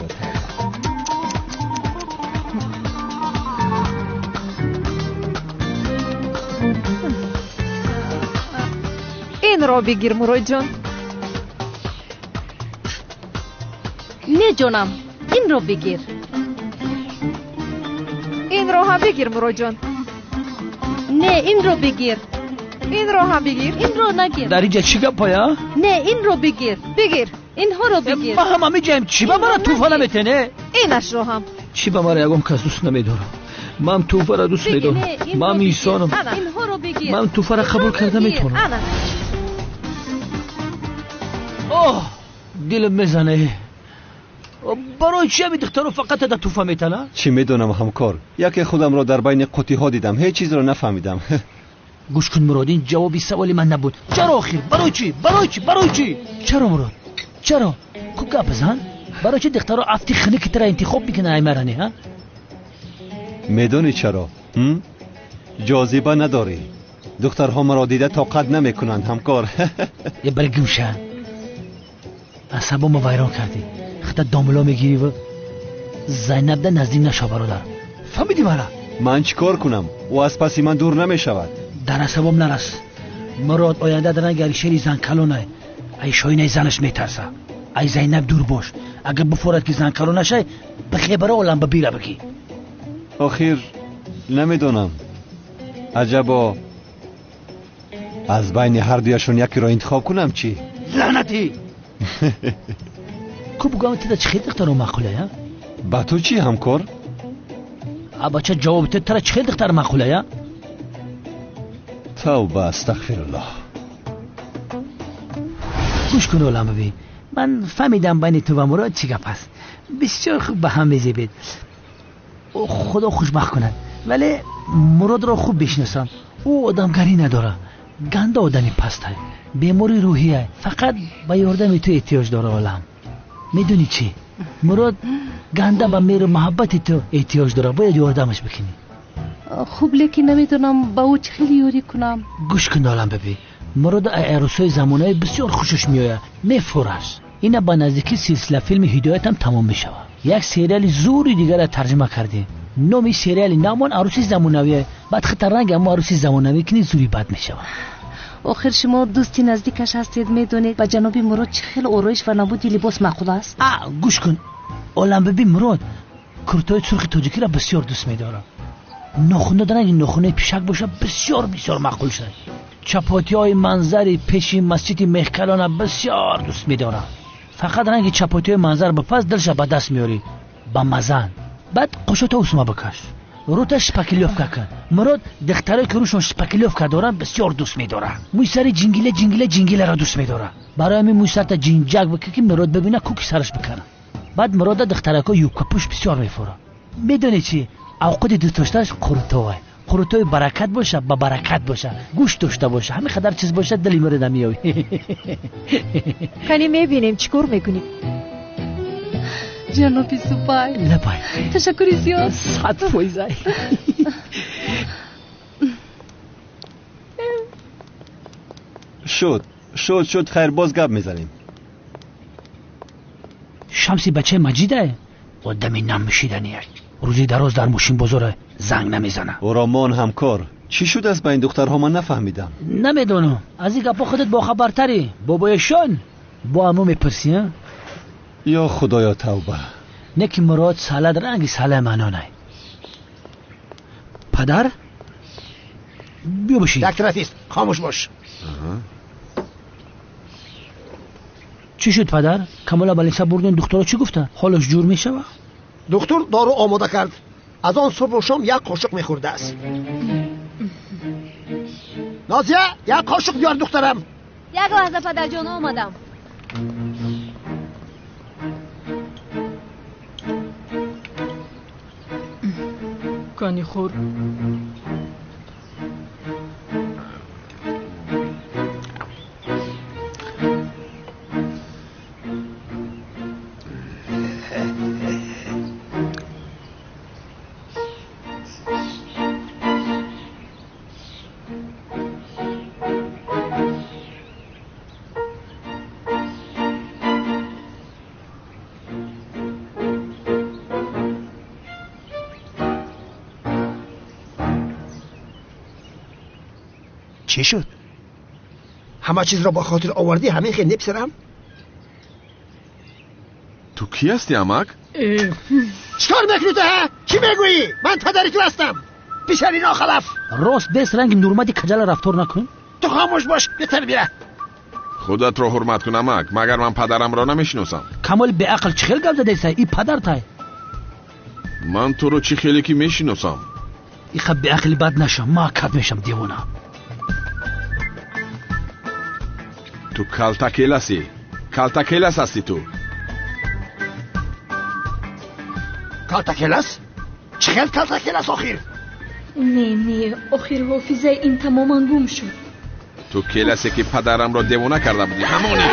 Инро бигир, Муродҷон. Не, ҷонам, инро бигир. Инро ҳам бигир, Муродҷон. Не, инро бигир. Инро ҳам бигир. Инро нагир. Дар инҷа чӣ гапая? Не, инро бигир. Бигир. Инҳоро бигир. Ма ҳам ҳамиҷаем. Чӣ ба мара тӯҳфа наметене? Инашро ҳам. Чӣ ба мара ягон кас дӯст намедорам? Ман тӯҳфаро дӯст медорам. Ман инсонам. Инҳоро бигир. Ман тӯҳфаро қабул карда метавонам. Оҳ, дилам мезане. Барои чи ҳами духтаро фақат да тӯҳфа метана? Чӣ медонам, ҳамкор. Яке худамро дар байни қутиҳо дидам, ҳеҷ чизро нафаҳмидам. Гӯш кун, Мурод, ин ҷавоби саволи ман набуд. Чаро охир? Барои чӣ? Барои чӣ? Барои чӣ? Чаро, Мурод? Чаро? Ку гап зан? Барои чӣ духтаро афти хунуки тара интихоб мекунанд, ай маране, ҳа? Медонӣ чаро? Ҷозиба надорӣ. Духтарҳо маро дида тоқат намекунанд, ҳамкор. Е бари гумша. Асабомо вайрон кардӣ. Хата домло мегирӣ ва Зайнабда наздик нашав, бародар. Фаҳмидӣ мара? Ман чӣ кор кунам? Ӯ аз паси ман дур намешавад. Дар асабом нарас. Мурод оянда дар ранги Алишери занкалонай. Ай шоинаи занаш метарса. Ай Зайнаб дур бош. Агар бифорад ки занкалон нашай, бихебара олам ба бира бигӣ. Охир намедонам. Аҷабо аз байни ҳардуяшон якеро интихоб кунам чӣ? Лаънатӣ! Ку бугам тида чӣ хел духтаро маъқулая? Ба ту чӣ, ҳамкор? А бача ҷавоб те тара чӣ хел духтар маъқулая? Тавба, астағфируллоҳ. Гӯш кун, олам бибин. Ман фаҳмидам байни ту ва Мурод чӣ гап аст. Бисёр хуб ба ҳам мезебед. Худо хушбахт кунад. Вале Муродро хуб бишносам. Ӯ одамгарӣ надорад. Ганда одами пастай. Бемори рӯҳия. Фақат ба ёрдами ту эҳтиёҷ дора, олам. Медонӣ чӣ? Мурод ганда ба меҳру муҳаббати ту эҳтиёҷ дорад. Бояд ёрдамаш бикунӣ. Хуб, лекин намедонам ба ӯ чӣ хел ёрӣ кунам. Гӯш кун, олам бибӣ. Мурод арӯсҳои замонави бисёр хушаш меояд. Мефураш. Ина ба наздикӣ силсила филми ҳидоятам тамом мешавад. Як сериали зури дигарро тарҷима кардем. Номи сериали намон арӯси замонавие. Баъд хита ранги ҳамо арӯси замонавӣ кунӣ, зури бад мешавад. Охир шумо дӯсти наздикаш ҳастед, медонед ба ҷаноби Мурод чӣ хел ороиш ва намуди либос маъқул аст? А, гӯш кун, олам бибӣ, Мурод куртои сурхи тоҷикиро бисёр дӯст медорад. Нохуна ранги нохунаи пишак боша, бисёр бисёр маъқул шуд. Чапотиҳои манзари пеши масҷиди Меҳкалона бисёр дӯст медорад. Фақат ранги чапотиҳои манзар бипаз, дилша ба даст меорӣ. Ба мазан. Баъд қошота усма бикаш. Рута шпаклёвка кун. Мурод духтарое ки рӯшон шпаклёвка доранд бисёр дӯст медорад. Мӯи сари ҷингила ҷингила ҷингиларо дӯст медорад. Барои ҳамин мӯи сарта ҷинҷак бикун, ки Мурод бибина куки сараш бикана. Баъд Мурода духтарако юбкапӯш бисёр мефурад. Медонӣ чӣ? Авқоти дӯстдоштааш қурутовай. Қурутои баракат боша, ба баракат боша, гӯшт дошта боша, ҳамин қадар чиз боша, дили Мурода меёбӣ. Кани мебинем чӣ кор мекунӣ. Ҷаноби Зубайр. Лабай. Ташаккури зиёд. 100%. Ай. Шуд, шуд, шуд, хайр, боз гап мезанем. Шамси бачаи Маҷидае? Одами намшидание. Рӯзи дароз дар мошинбозор занг намезана. Ӯро мон, ҳамкор. Чӣ шудааст ба ин духтарҳо, ман нафаҳмидам. Намедонам. Аз ин гапҳо худат бохабартарӣ. Бобояшон бо амо мепурсӣ, а? Ё худоё, тавба. Не ки Мурод салад ранги салаи манонай. Падар, биё бишин. Як тараф ист, хомӯш бош. Чӣ шуд падар? Камола балиса бурден, духтуро чӣ гуфта? Ҳолаш ҷур мешава? Духтур дору омода кард. Аз он субҳу шом як қошуқ мехӯрдааст. Нозия, як қошуқ биёр духтарам. Як лаҳза падарҷон, омадам. Кани хӯр. Чӣ шуд? Ҳама чизро ба хотир овардӣ, ҳамин хел не писарам? Ту кӣ ҳастӣ, амак? Чӣ кор мекунӣ ту, ҳа? Чӣ мегӯӣ? Ман падари ту ҳастам. Писари нохалаф. Рост бес ранги Нурмади каҷала рафтор накун. Ту хомӯш бош, бетарбия. Худатро ҳурмат кун, амак. Магар ман падарамро намешиносам? Камоли беақл чӣ хел гап задесай? И падартай. Ман туро чӣ хеле ки мешиносам. Иқа беақли бад нашам, ма кат мешам девона. Ту калтакеласӣ. Калтакелас ҳастӣ ту. Калтакелас? Чӣ хел калтакелас охир? Не, не, охир ҳофизаи ин тамоман гум шуд. Ту келасе ки падарамро девона карда будӣ, ҳамони.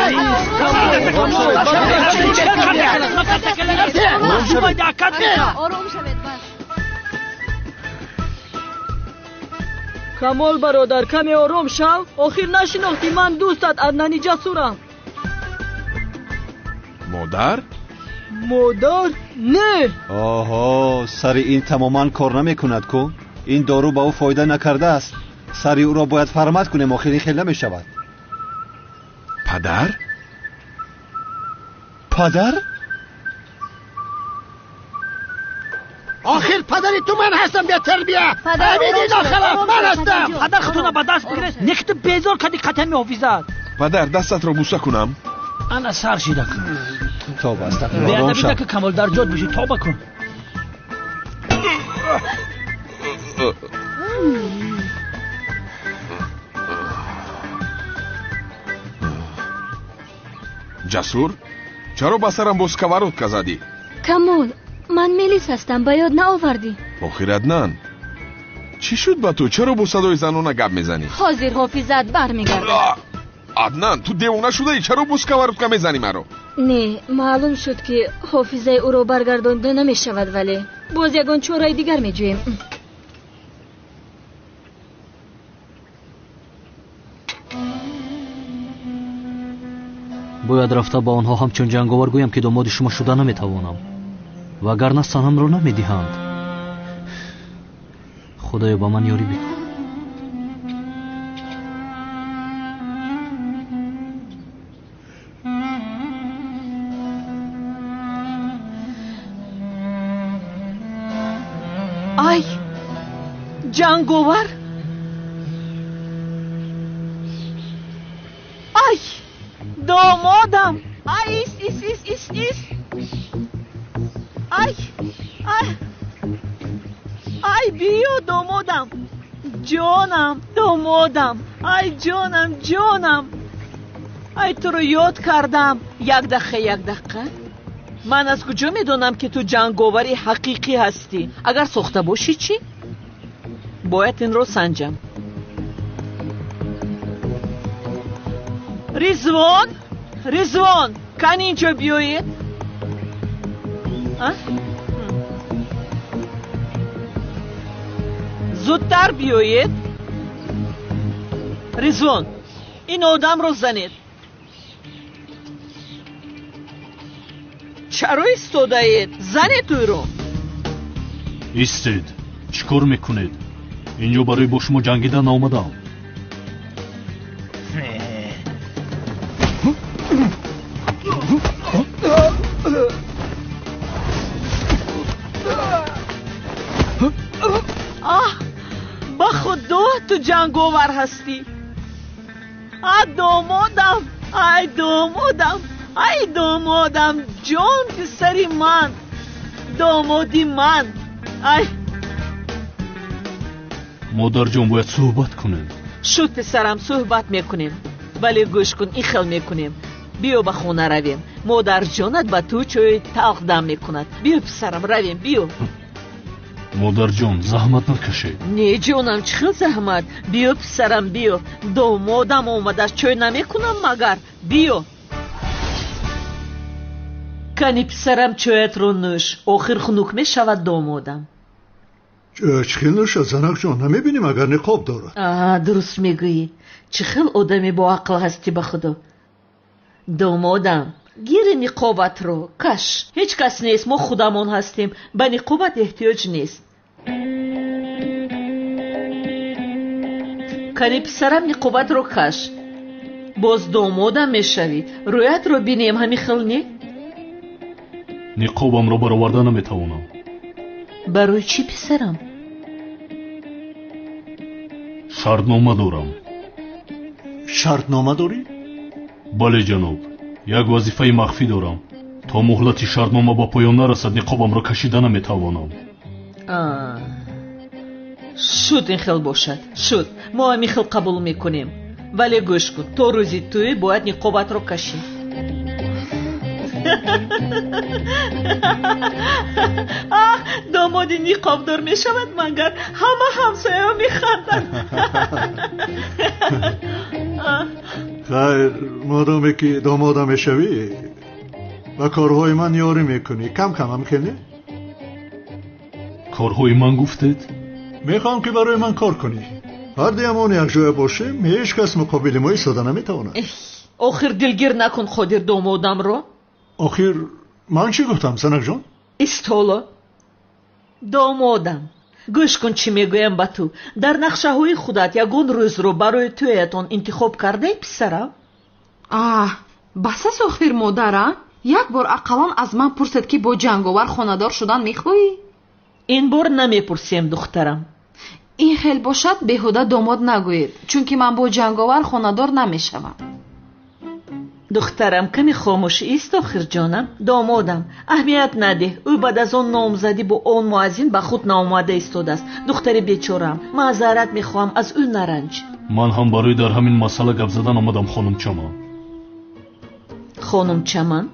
Ором шавед, бас. Камол бародар, каме ором шав. Охир нашинохтӣ, ман дӯстат Аднани Ҷасурам. Модар? Модар? Не. Оҳо, сари ин тамоман кор намекунад ку. Ин дору ба ӯ фоида накардааст. Сари ӯро бояд фармат кунем, охир ин хел намешавад. Падар? Падар? Охир падари ту ман ҳастам, бетарбия. Ҳамиди нохалаф ман ҳастам. Падар, худтона ба даст бигиред. Не ки ту безор кардӣ қатами ҳофизат. Падар, дастатро буса кунам. Ана сар шида кун. Тоба, астағфируллоҳ. Ором шав. Беадабида ки Камол дар ҷод бишӣ, тоба кун. Ҷасур, чаро ба сарам бо сковородка задӣ? Камол, ман Мелис ҳастам, ба ёд наовардӣ. Охир Аднан, чӣ шуд ба ту? Чаро бо садои занона гап мезанӣ? Ҳозир ҳофизаат бармегардад. Аднан, ту девона шудаӣ? Чаро бо сковородка мезанӣ маро? Не, маълум шуд ки ҳофизаи ӯро баргардонда намешавад, вале боз ягон чораи дигар меҷӯем. Бояд рафта ба онҳо ҳамчун ҷанговар гӯям ки домоди шумо шуда наметавонам, вагарна санамро намедиҳанд. Худоё, ба ман ёрӣ бикун. Ай, ҷанговар! Ай, домодам! Ай, ис, ис, ис, ис, ис! Ай, ай, ай, биё, домодам! Ҷонам, домодам! Ай, ҷонам, ҷонам! Ай, туро ёд кардам. Як дақиқа, як дақиқа. Ман аз куҷо медонам, ки ту ҷанговари ҳақиқӣ ҳастӣ? Агар сохта бошӣ чӣ? Бояд инро санҷам. Ризвон, Ризвон, кани инҷо биёед. Зудтар биёед. Ризвон, ин одамро занед. Чаро истодаед? Занед ӯро. Истед, чӣ кор мекунед? Инҷо барои бо шумо ҷангидан наомадам. ҷанговар ҳастӣ. А домодам, ай домодам, ай домодам, ҷон писари ман, домоди ман. Ай модарҷон, бояд суҳбат кунем. Шуд писарам, суҳбат мекунем. Вале гӯш кун, ин хел мекунем. Биё ба хона равем. Модарҷонат ба ту чойи талх дам мекунад. Биё писарам, равем, биё. Модарҷон, заҳмат накашед. Не ҷонам, чӣ хел заҳмат? Биё писарам, биё. Домодам омадааст, чой намекунам магар? Биё. Кани писарам, чоятро нӯш. Охир хунук мешавад домодам. Чӣ хел нӯшад, занакҷон? Намебинӣ магар ниқоб дорад? Аа, дуруст мегӯӣ. Чӣ хел одами боақл ҳастӣ ба худо. Домодам, гири ниқобатро каш. Ҳеҷ кас нест, мо худамон ҳастем. Ба ниқобат эҳтиёҷ нест. Кани писарам, ниқобатро каш. Боз домодам мешавӣ. Рӯятро бинем, ҳамин хел не? Ниқобамро бароварда наметавонам. Барои чӣ писарам? Шартнома дорам. Шартнома дорӣ? Бале ҷаноб, як вазифаи махфӣ дорам. То муҳлати шартнома ба поён нарасад, ниқобамро кашида наметавонам. Шуд, ин хел бошад. Шуд, мо ҳамин хел қабул мекунем. Вале гӯш кун, то рӯзи тӯй бояд ниқобатро кашӣ. Аҳ, домоди ниқобдор мешавад магар? Ҳама ҳамсояҳо механданд. Хайр, модоме ки домода мешавӣ, ба корҳои ман ёрӣ мекунӣ. Кам кам ҳам хел не? Корҳои ман гуфтед? Мехоҳам ки барои ман кор кунӣ. Ҳардуямон якҷоя бошем, ҳеҷ кас муқобили мо истода наметавонад. Охир дилгир накун Қодир домодамро. Охир ман чӣ гуфтам, занакҷон? Истоло. Домодам, гӯш кун чӣ мегӯям ба ту. Дар нақшаҳои худат ягон рӯзро барои тӯятон интихоб кардаи писарам? Аҳ, бас аст охир модара. Як бор ақаллан аз ман пурсед ки бо ҷанговар хонадор шудан мехоҳӣ? Ин бор намепурсем, духтарам. Ин хел бошад, беҳуда домод нагӯед, чунки ман бо ҷанговар хонадор намешавам. Духтарам, каме хомӯш ист охир ҷонам. Домодам, аҳамият надеҳ. Ӯ баъд аз он номзадӣ бо он муаззин ба худ наомада истодааст. Духтари бечораам, маъзарат мехоҳам, аз ӯ наранҷ. Ман ҳам барои дар ҳамин масъала гап задан омадам, хонум Чаман. Хонум Чаман,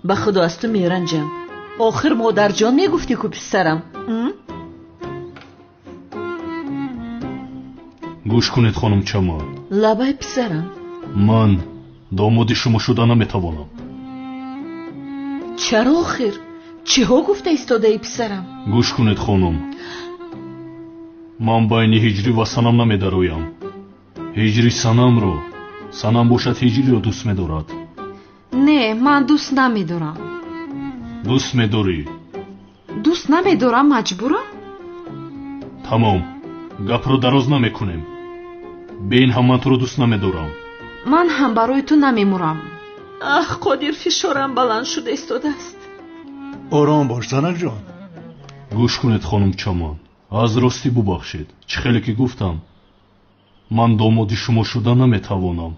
ба худо аз ту меранҷам. Охир модарҷон мегуфтӣ ку писарам? Гӯш кунед, хонум Чаман. Лабай писарам. Ман домоди шумо шуда наметавонам. Чаро охир? Чиҳо гуфта истодаи писарам? Гӯш кунед, хонум. Ман байни ҳиҷрӣ ва санам намедароям. Ҳиҷрӣ санамро, санам бошад ҳиҷриро дӯст медорад. Не, ман дӯст намедорам. Дӯст медорӣ? Дӯст намедорам, маҷбурам? Тамом, гапро дароз намекунем. Бе ин ҳам ман туро дӯст намедорам. Ман ҳам барои ту намемурам. Аҳ, Қодир, фишорам баланд шуда истодааст. Ором бош, занакҷон. Гӯш кунед, хонум Чаман. Аз ростӣ бубахшед. Чӣ хеле ки гуфтам, ман домоди шумо шуда наметавонам.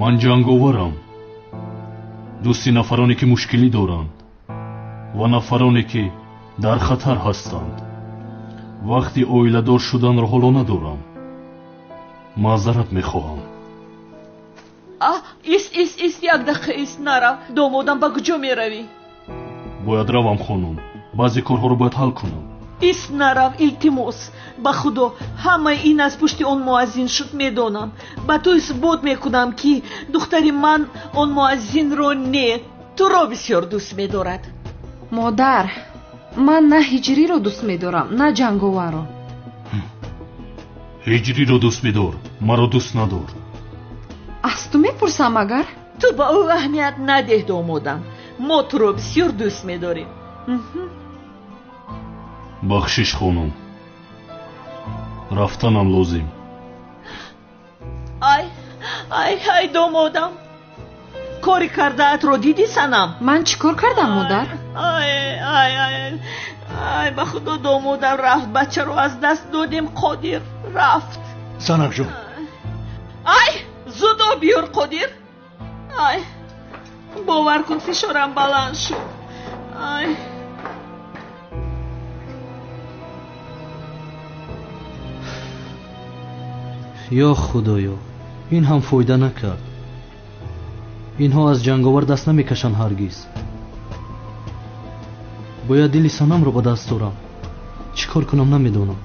Ман ҷанговарам. Дӯсти нафароне ки мушкилӣ доранд ва нафароне ки дар хатар ҳастанд. Вақти оиладор шуданро ҳоло надорам. Маъзарат мехоҳам. Аҳ, ист, ист, ист, як дақиқа ист, нарав. Домодам, ба куҷо меравӣ? Бояд равам, хонум. Баъзе корҳоро бояд ҳал кунам. Ист, нарав, илтимос. Ба худо, ҳамаи ин аз пушти он муаззин шуд, медонам. Ба ту исбот мекунам, ки духтари ман он муаззинро не, туро бисёр дӯст медорад. Модар, ман на ҳиҷриро дӯст медорам, на ҷанговарро. Ҳиҷриро дӯст бидор, маро дӯст надор. Аз ту мепурсам агар? Ту ба ӯ аҳамият надеҳ, домодам. Мо туро бисёр дӯст медорем. Бахшиш, хонум. Рафтанам лозим. Ай, ай, ай, домодам. Кори кардаатро дидӣ, санам? Ман чӣ кор кардам, модар? Ай, ай, ай, Ай, ба худо домодам рафт, бачаро аз даст додем, Қодир рафт. Санамҷон. Ай, зуд об биёр, Қодир. Ай, бовар кун, фишорам баланд шуд. Ай. Ё худоё, ин ҳам фоида накард. Инҳо аз ҷанговар даст намекашанд ҳаргиз. Бояд дили Санамро ба даст орам. Чӣ кор кунам намедонам.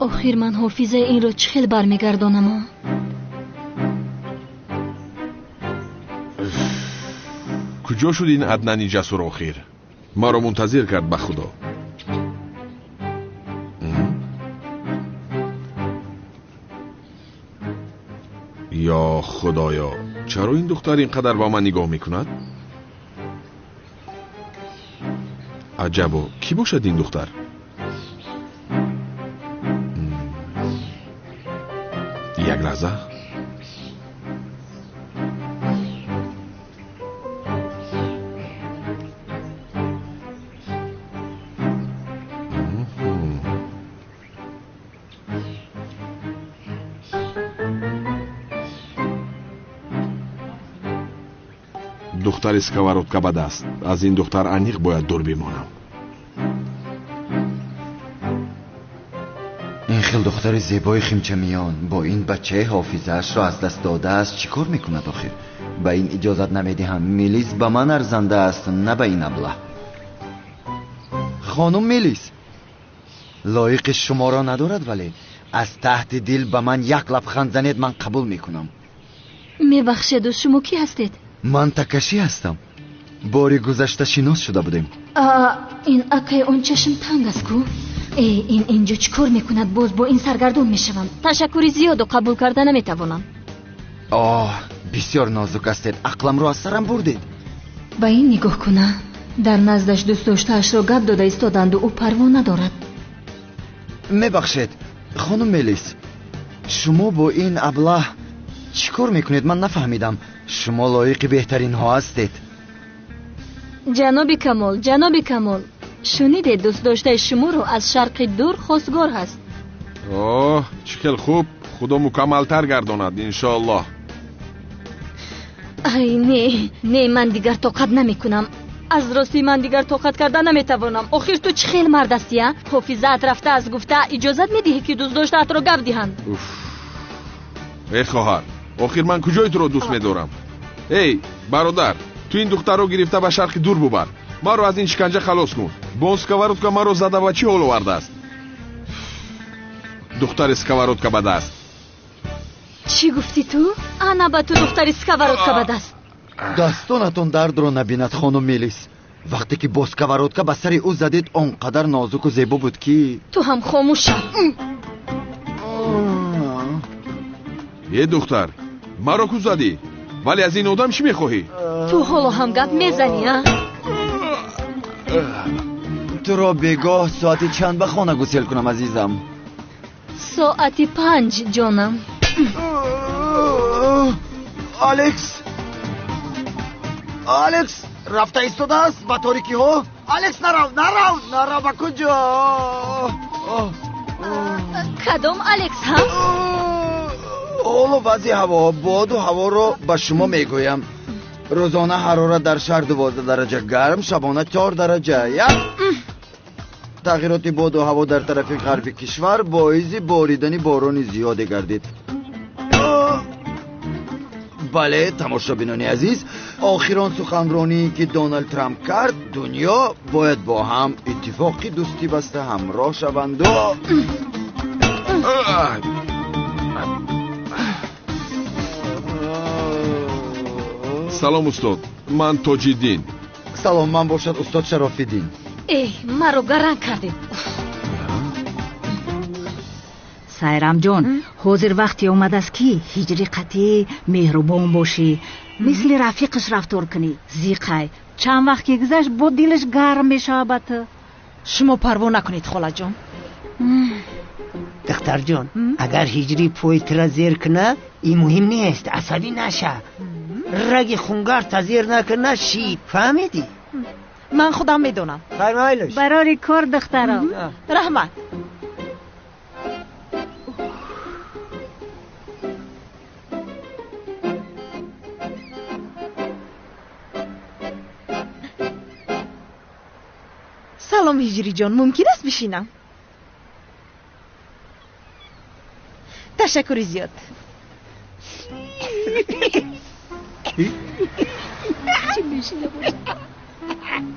Охир ман ҳофизаи инро чӣ хел бармегардонам? Куҷо шуд ин Аднани ҷасур охир? Маро мунтазир кард, ба худо. Ё худоё, чаро ин духтар ин қадар ба ман нигоҳ мекунад? Аҷабо, кӣ бошад ин духтар? Як лаҳза. Духтари сковородка ба даст. Аз ин духтар аниқ бояд дур бимонам. Ин хел духтари зебои химчамиён бо ин бачаи ҳофизаашро аз даст додааст чӣ кор мекунад охир? Ба ин иҷозат намедиҳам. Мелис ба ман арзанда аст, на ба ин аблаҳ. Хонум Мелис лоиқи шуморо надорад, вале аз таҳти дил ба ман як лабханд занед, ман қабул мекунам. Мебахшеду, шумо кӣ ҳастед? Ман Такаши ҳастам. Бори гузашта шинос шуда будем. Ин акай он чашм танг аст ку? Э, ин инҷо чӣ кор мекунад? Боз бо ин саргардон мешавам. Ташаккури зиёду қабул карда наметавонам. Оҳ, бисёр нозук ҳастед. Ақламро аз сарам бурдед. Ба ин нигоҳ куна. Дар наздаш дӯстдоштаашро гап дода истоданду ӯ парво надорад. Мебахшед, хонум Мелис, шумо бо ин аблаҳ чӣ кор мекунед? Ман нафаҳмидам. Шумо лоиқи беҳтаринҳо ҳастед. Ҷаноби Камол, ҷаноби Камол, шунидед, дӯстдоштаи шуморо аз шарқи дур хостгор ҳаст. Оҳ, чӣ хел хуб. Худо мукаммалтар гардонад, иншоаллоҳ. Ай, не, не, ман дигар тоқат намекунам. Аз ростӣ ман дигар тоқат карда наметавонам. Охир ту чӣ хел мард ҳастӣ, а? Ҳофизаат рафта аз гуфта иҷозат медиҳӣ, ки дӯстдоштаатро гап диҳанд? Эй хоҳар, охир ман куҷои туро дӯст медорам? Эй бародар, ту ин духтарро гирифта ба шарқи дур бубар. Маро аз ин шиканҷа халос кун. Бо он сковородка маро зада ва чӣ ҳол овардааст? Духтари сковородка ба даст. Чӣ гуфтӣ ту? Ана ба ту духтари сковородка ба даст. Дастонатон дардро набинад, хонум Мелис. Вақте ки бо сковородка ба сари ӯ задед, он қадар нозуку зебо буд ки ту ҳам хомӯш шав. Е духтар, маро ку задӣ? Вале аз ин одам чӣ мехоҳӣ? Ту ҳоло ҳам гап мезанӣ, а? Туро бегоҳ соати чанд ба хона гусел кунам, азизам? Соати 5, ҷонам. Алекс, Алекс рафта истодааст ба торикиҳо. Алекс, нарав, нарав, нарав, ба куҷо? Кадом Алекс, ҳа? Ҳоло вазъи ҳаво, боду ҳаворо ба шумо мегӯям. Рӯзона ҳарорат дар шаҳр 12 дараҷа гарм, шабона 4 дараҷа. Як тағйироти боду ҳаво дар тарафи ғарби кишвар боиси боридани борони зиёде гардид. Бале, тамошобинони азиз, охирон суханроние ки Доналд Трамп кард, дунё бояд бо ҳам иттифоқи дӯстӣ баста ҳамроҳ шаванду. Салом устод, ман Тоҷиддин. Салом, ман бошад устод Шарофиддин. Эй, маро гаранг кардед. Сайрамҷон, ҳозир вақте омадааст, ки ҳиҷри қатъӣ меҳрубон бошӣ, мисли рафиқаш рафтор кунӣ. Зиқай чанд вақт ки гузашт, бо дилаш гарм мешавад ба ту. Шумо парво накунед, холаҷон. Духтарҷон, агар ҳиҷрӣ пои тура зер кунад, ин муҳим нест, асабӣ наша. Раги хунгарта зер накуна, шид, фаҳмидӣ? Ман худам медонам. Фармоилш. Барори кор, духтарам. Раҳмат. Салом, ҳиҷриҷон, мумкин аст бишинам? Ташаккури зиёд.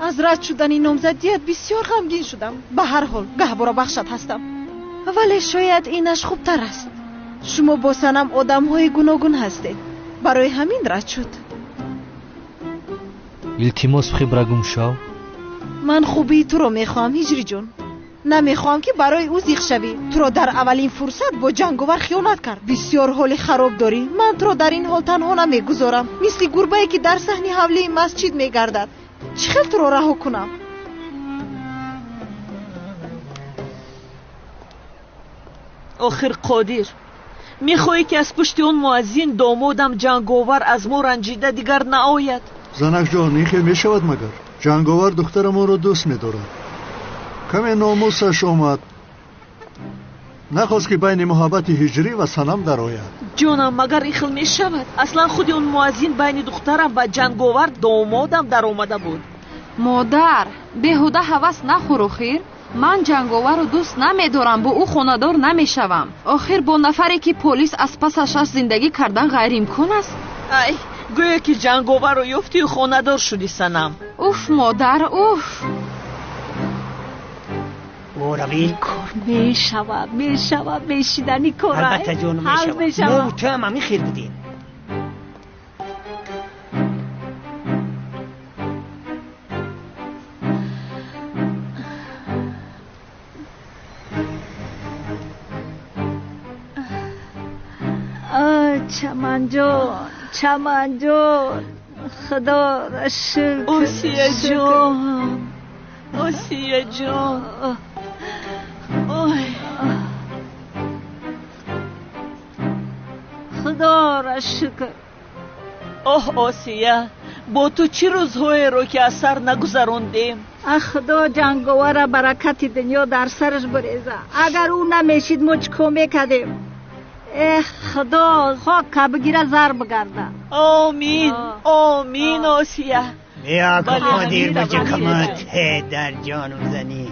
Аз рад шудани номзадият бисёр ғамгин шудам. Ба ҳар ҳол гаҳвора бахшат ҳастам, вале шояд инаш хубтар аст. Шумо бо Санам одамҳои гуногун ҳастед, барои ҳамин рад шуд. Илтимос, хибра гум шав. Ман хубии туро мехоҳам, ҳиҷриҷон. Намехоҳам, ки барои ӯ зиқ шавӣ. Туро дар аввалин фурсат бо ҷанговар хиёнат кард. Бисёр ҳоли хароб дорӣ. Ман туро дар ин ҳол танҳо намегузорам, мисли гурбае ки дар саҳни ҳавлии масҷид мегардад. Чӣ хел туро раҳо кунам? Охир Қодир, мехоҳӣ, ки аз пушти он муаззин домодам ҷанговар аз мо ранҷида дигар наояд? Занакҷон, ин хел мешавад магар? Ҷанговар духтарамонро дӯст медорад. Каме номусаш омад, нахост, ки байни муҳаббати ҳиҷрӣ ва Санам дарояд. Ҷонам, магар ин хел мешавад? Аслан худи он муаззин байни духтарам ва ҷанговар домодам даромада буд. Модар, беҳуда ҳавас нахӯр. Охир ман ҷанговарро дӯст намедорам, бо ӯ хонадор намешавам. Охир бо нафаре, ки полис аз пасаш аст, зиндагӣ кардан ғайриимкон аст. Ай, гӯё ки ҷанговарро ёфтию хонадор шудӣ, Санам. Уф, модар, уф. Оравин. Кор мешавад, мешавад, мешидани кор. Албатта, ҷонум, мешавад. Мо ту ҳам ҳамин хел будем. Чаманҷон, Чаманҷон, худоро шукр. Осияҷон, Осияҷон, ой. Худоро шукр. Оҳ, Осия, бо ту чӣ рӯзҳоеро ки аз сар нагузарондем. Ах, худо ҷанговара баракати дунё дар сараш буреза. Агар ӯ намешид, мо чӣ кор мекардем? Эх, худо хока бигира, зар бигарда. Омин, омин, Осия. Бیا که قادر بچه کمت در جانم زنی.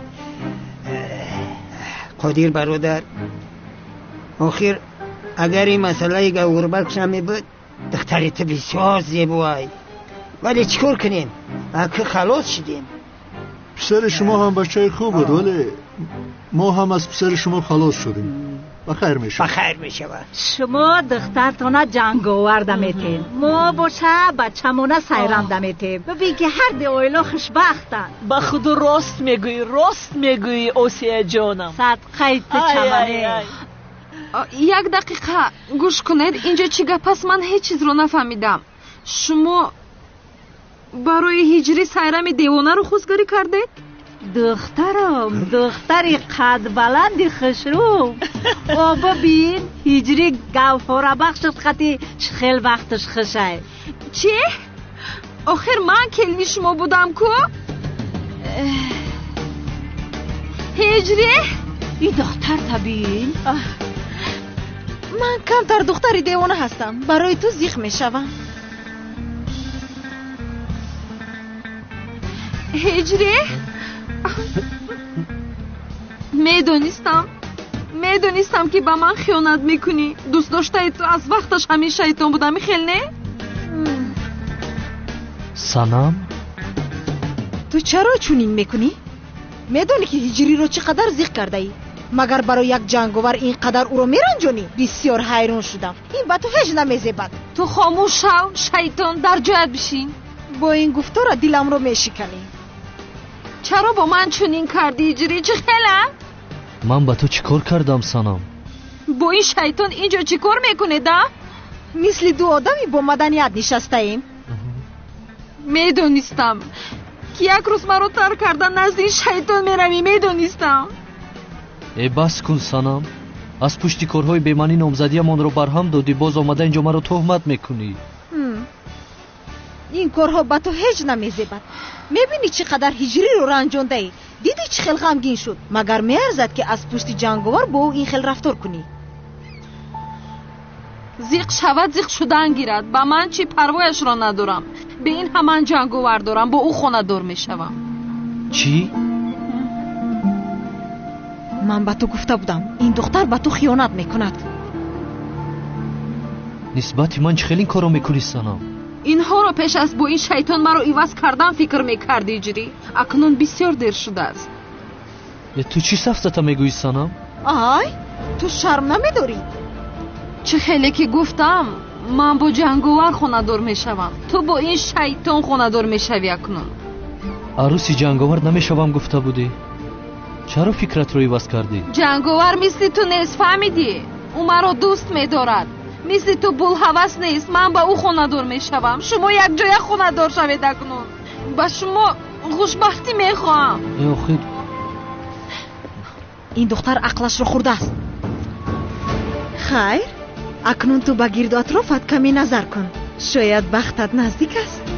قادر برادر، охир агар ин масъалаи гавҳарбахш намебуд, духтари ту бисёр зебоай. Вале чӣ кор кунем, аки халос шудем. Писари шумо ҳам бачаи хуб буд, вале мо ҳам аз писари шумо халос шудем. Ба хайр мешавад. Ба хайр мешавад. Шумо духтартона ҷанговар даметем, мо боша бачамона сайрам даметем. Бибин, ки ҳар ду оила хушбахтанд. Ба худо, рост мегӯӣ, рост мегӯӣ, Осияҷонам. Садқаи ту, чамане. Як дақиқа гӯш кунед, инҷо чӣ гап аст? Ман ҳеҷ чизро нафаҳмидам. Шумо барои ҳиҷрӣ сайрами девонаро хостгарӣ кардед? Духтарам, духтари қадбаланди хушрӯ. О, бибин, ҳиҷрӣ гавҳорабахшат қати чӣ хел вақташ хушай. Чӣ? Охир ман келини шумо будам ку. Ҳиҷрӣ. И духтарта бин. Ман камтар духтари девона ҳастам, барои ту зиқ мешавам. Ҳиҷрӣ, медонистам, медонистам, ки ба ман хиёнат мекунӣ. Дӯстдоштаи ту аз вақташ ҳамин шайтон буда, михел не? Санам. Ту чаро чунин мекунӣ? Медонӣ, ки ҳиҷриро чӣ қадар зиқ кардаӣ. Магар барои як ҷанговар ин қадар ӯро меранҷонӣ? Бисёр ҳайрон шудам, ин ба ту ҳеҷ намезебад. Ту хомӯш шав, шайтон, дар ҷоят бишин. Бо ин гуфтора диламро мешиканӣ. Чаро бо ман чунин кардӣ, ҳиҷрӣ? Чӣ хела? Ман ба ту чӣ кор кардам, Санам? Бо ин шайтон инҷо чӣ кор мекунед, а? Мисли ду одами бо маданият нишастаем. Медонистам, ки як рӯз маро тарк карда назди ин шайтон меравӣ, медонистам. Э, бас кун, санам. Аз пушти корҳои бемаънӣ номзадиямонро барҳам додӣ, боз омада инҷо маро туҳмат мекунӣ. Ин корҳо ба ту ҳеҷ намезебад. Мебинӣ, чӣ қадар Ҳиҷриро ранҷондаӣ? Дидӣ, чӣ хел ғамгин шуд? Магар меарзад, ки аз пушти Ҷанговар бо ӯ ин хел рафтор кунӣ? Зиқ шавад, зиқ шудан гирад. Ба ман чӣ, парвояшро надорам. Бе ин ҳам ман ҷанговар дорам, бо ӯ хонадор мешавам. Чӣ? Ман ба ту гуфта будам, ин духтар ба ту хиёнат мекунад. Нисбати ман чӣ хел ин корро мекунӣ, санам? Инҳоро пеш аз бо ин шайтон маро иваз кардан фикр мекардӣ, Ҳиҷрӣ. Акнун бисёр дер шудааст. Э, ту чӣ сафсата мегӯӣ, санам? Ай, ту шарм намедорӣ? Чӣ хеле ки гуфтам, ман бо ҷанговар хонадор мешавам, ту бо ин шайтон хонадор мешавӣ акнун. Арӯси ҷанговар намешавам гуфта будӣ. Чаро фикратро иваз кардӣ? Ҷанговар мисли ту нест, фаҳмидӣ? Ӯ маро дӯст медорад, мисли ту булҳавас нест. Ман ба ӯ хонадор мешавам, шумо якҷоя хонадор шавед. Акнун ба шумо хушбахтӣ мехоҳам. Э, охир. Ин духтар ақлашро хӯрдааст. Хайр, акнун ту ба гирду атрофат каме назар кун, шояд бахтат наздик аст.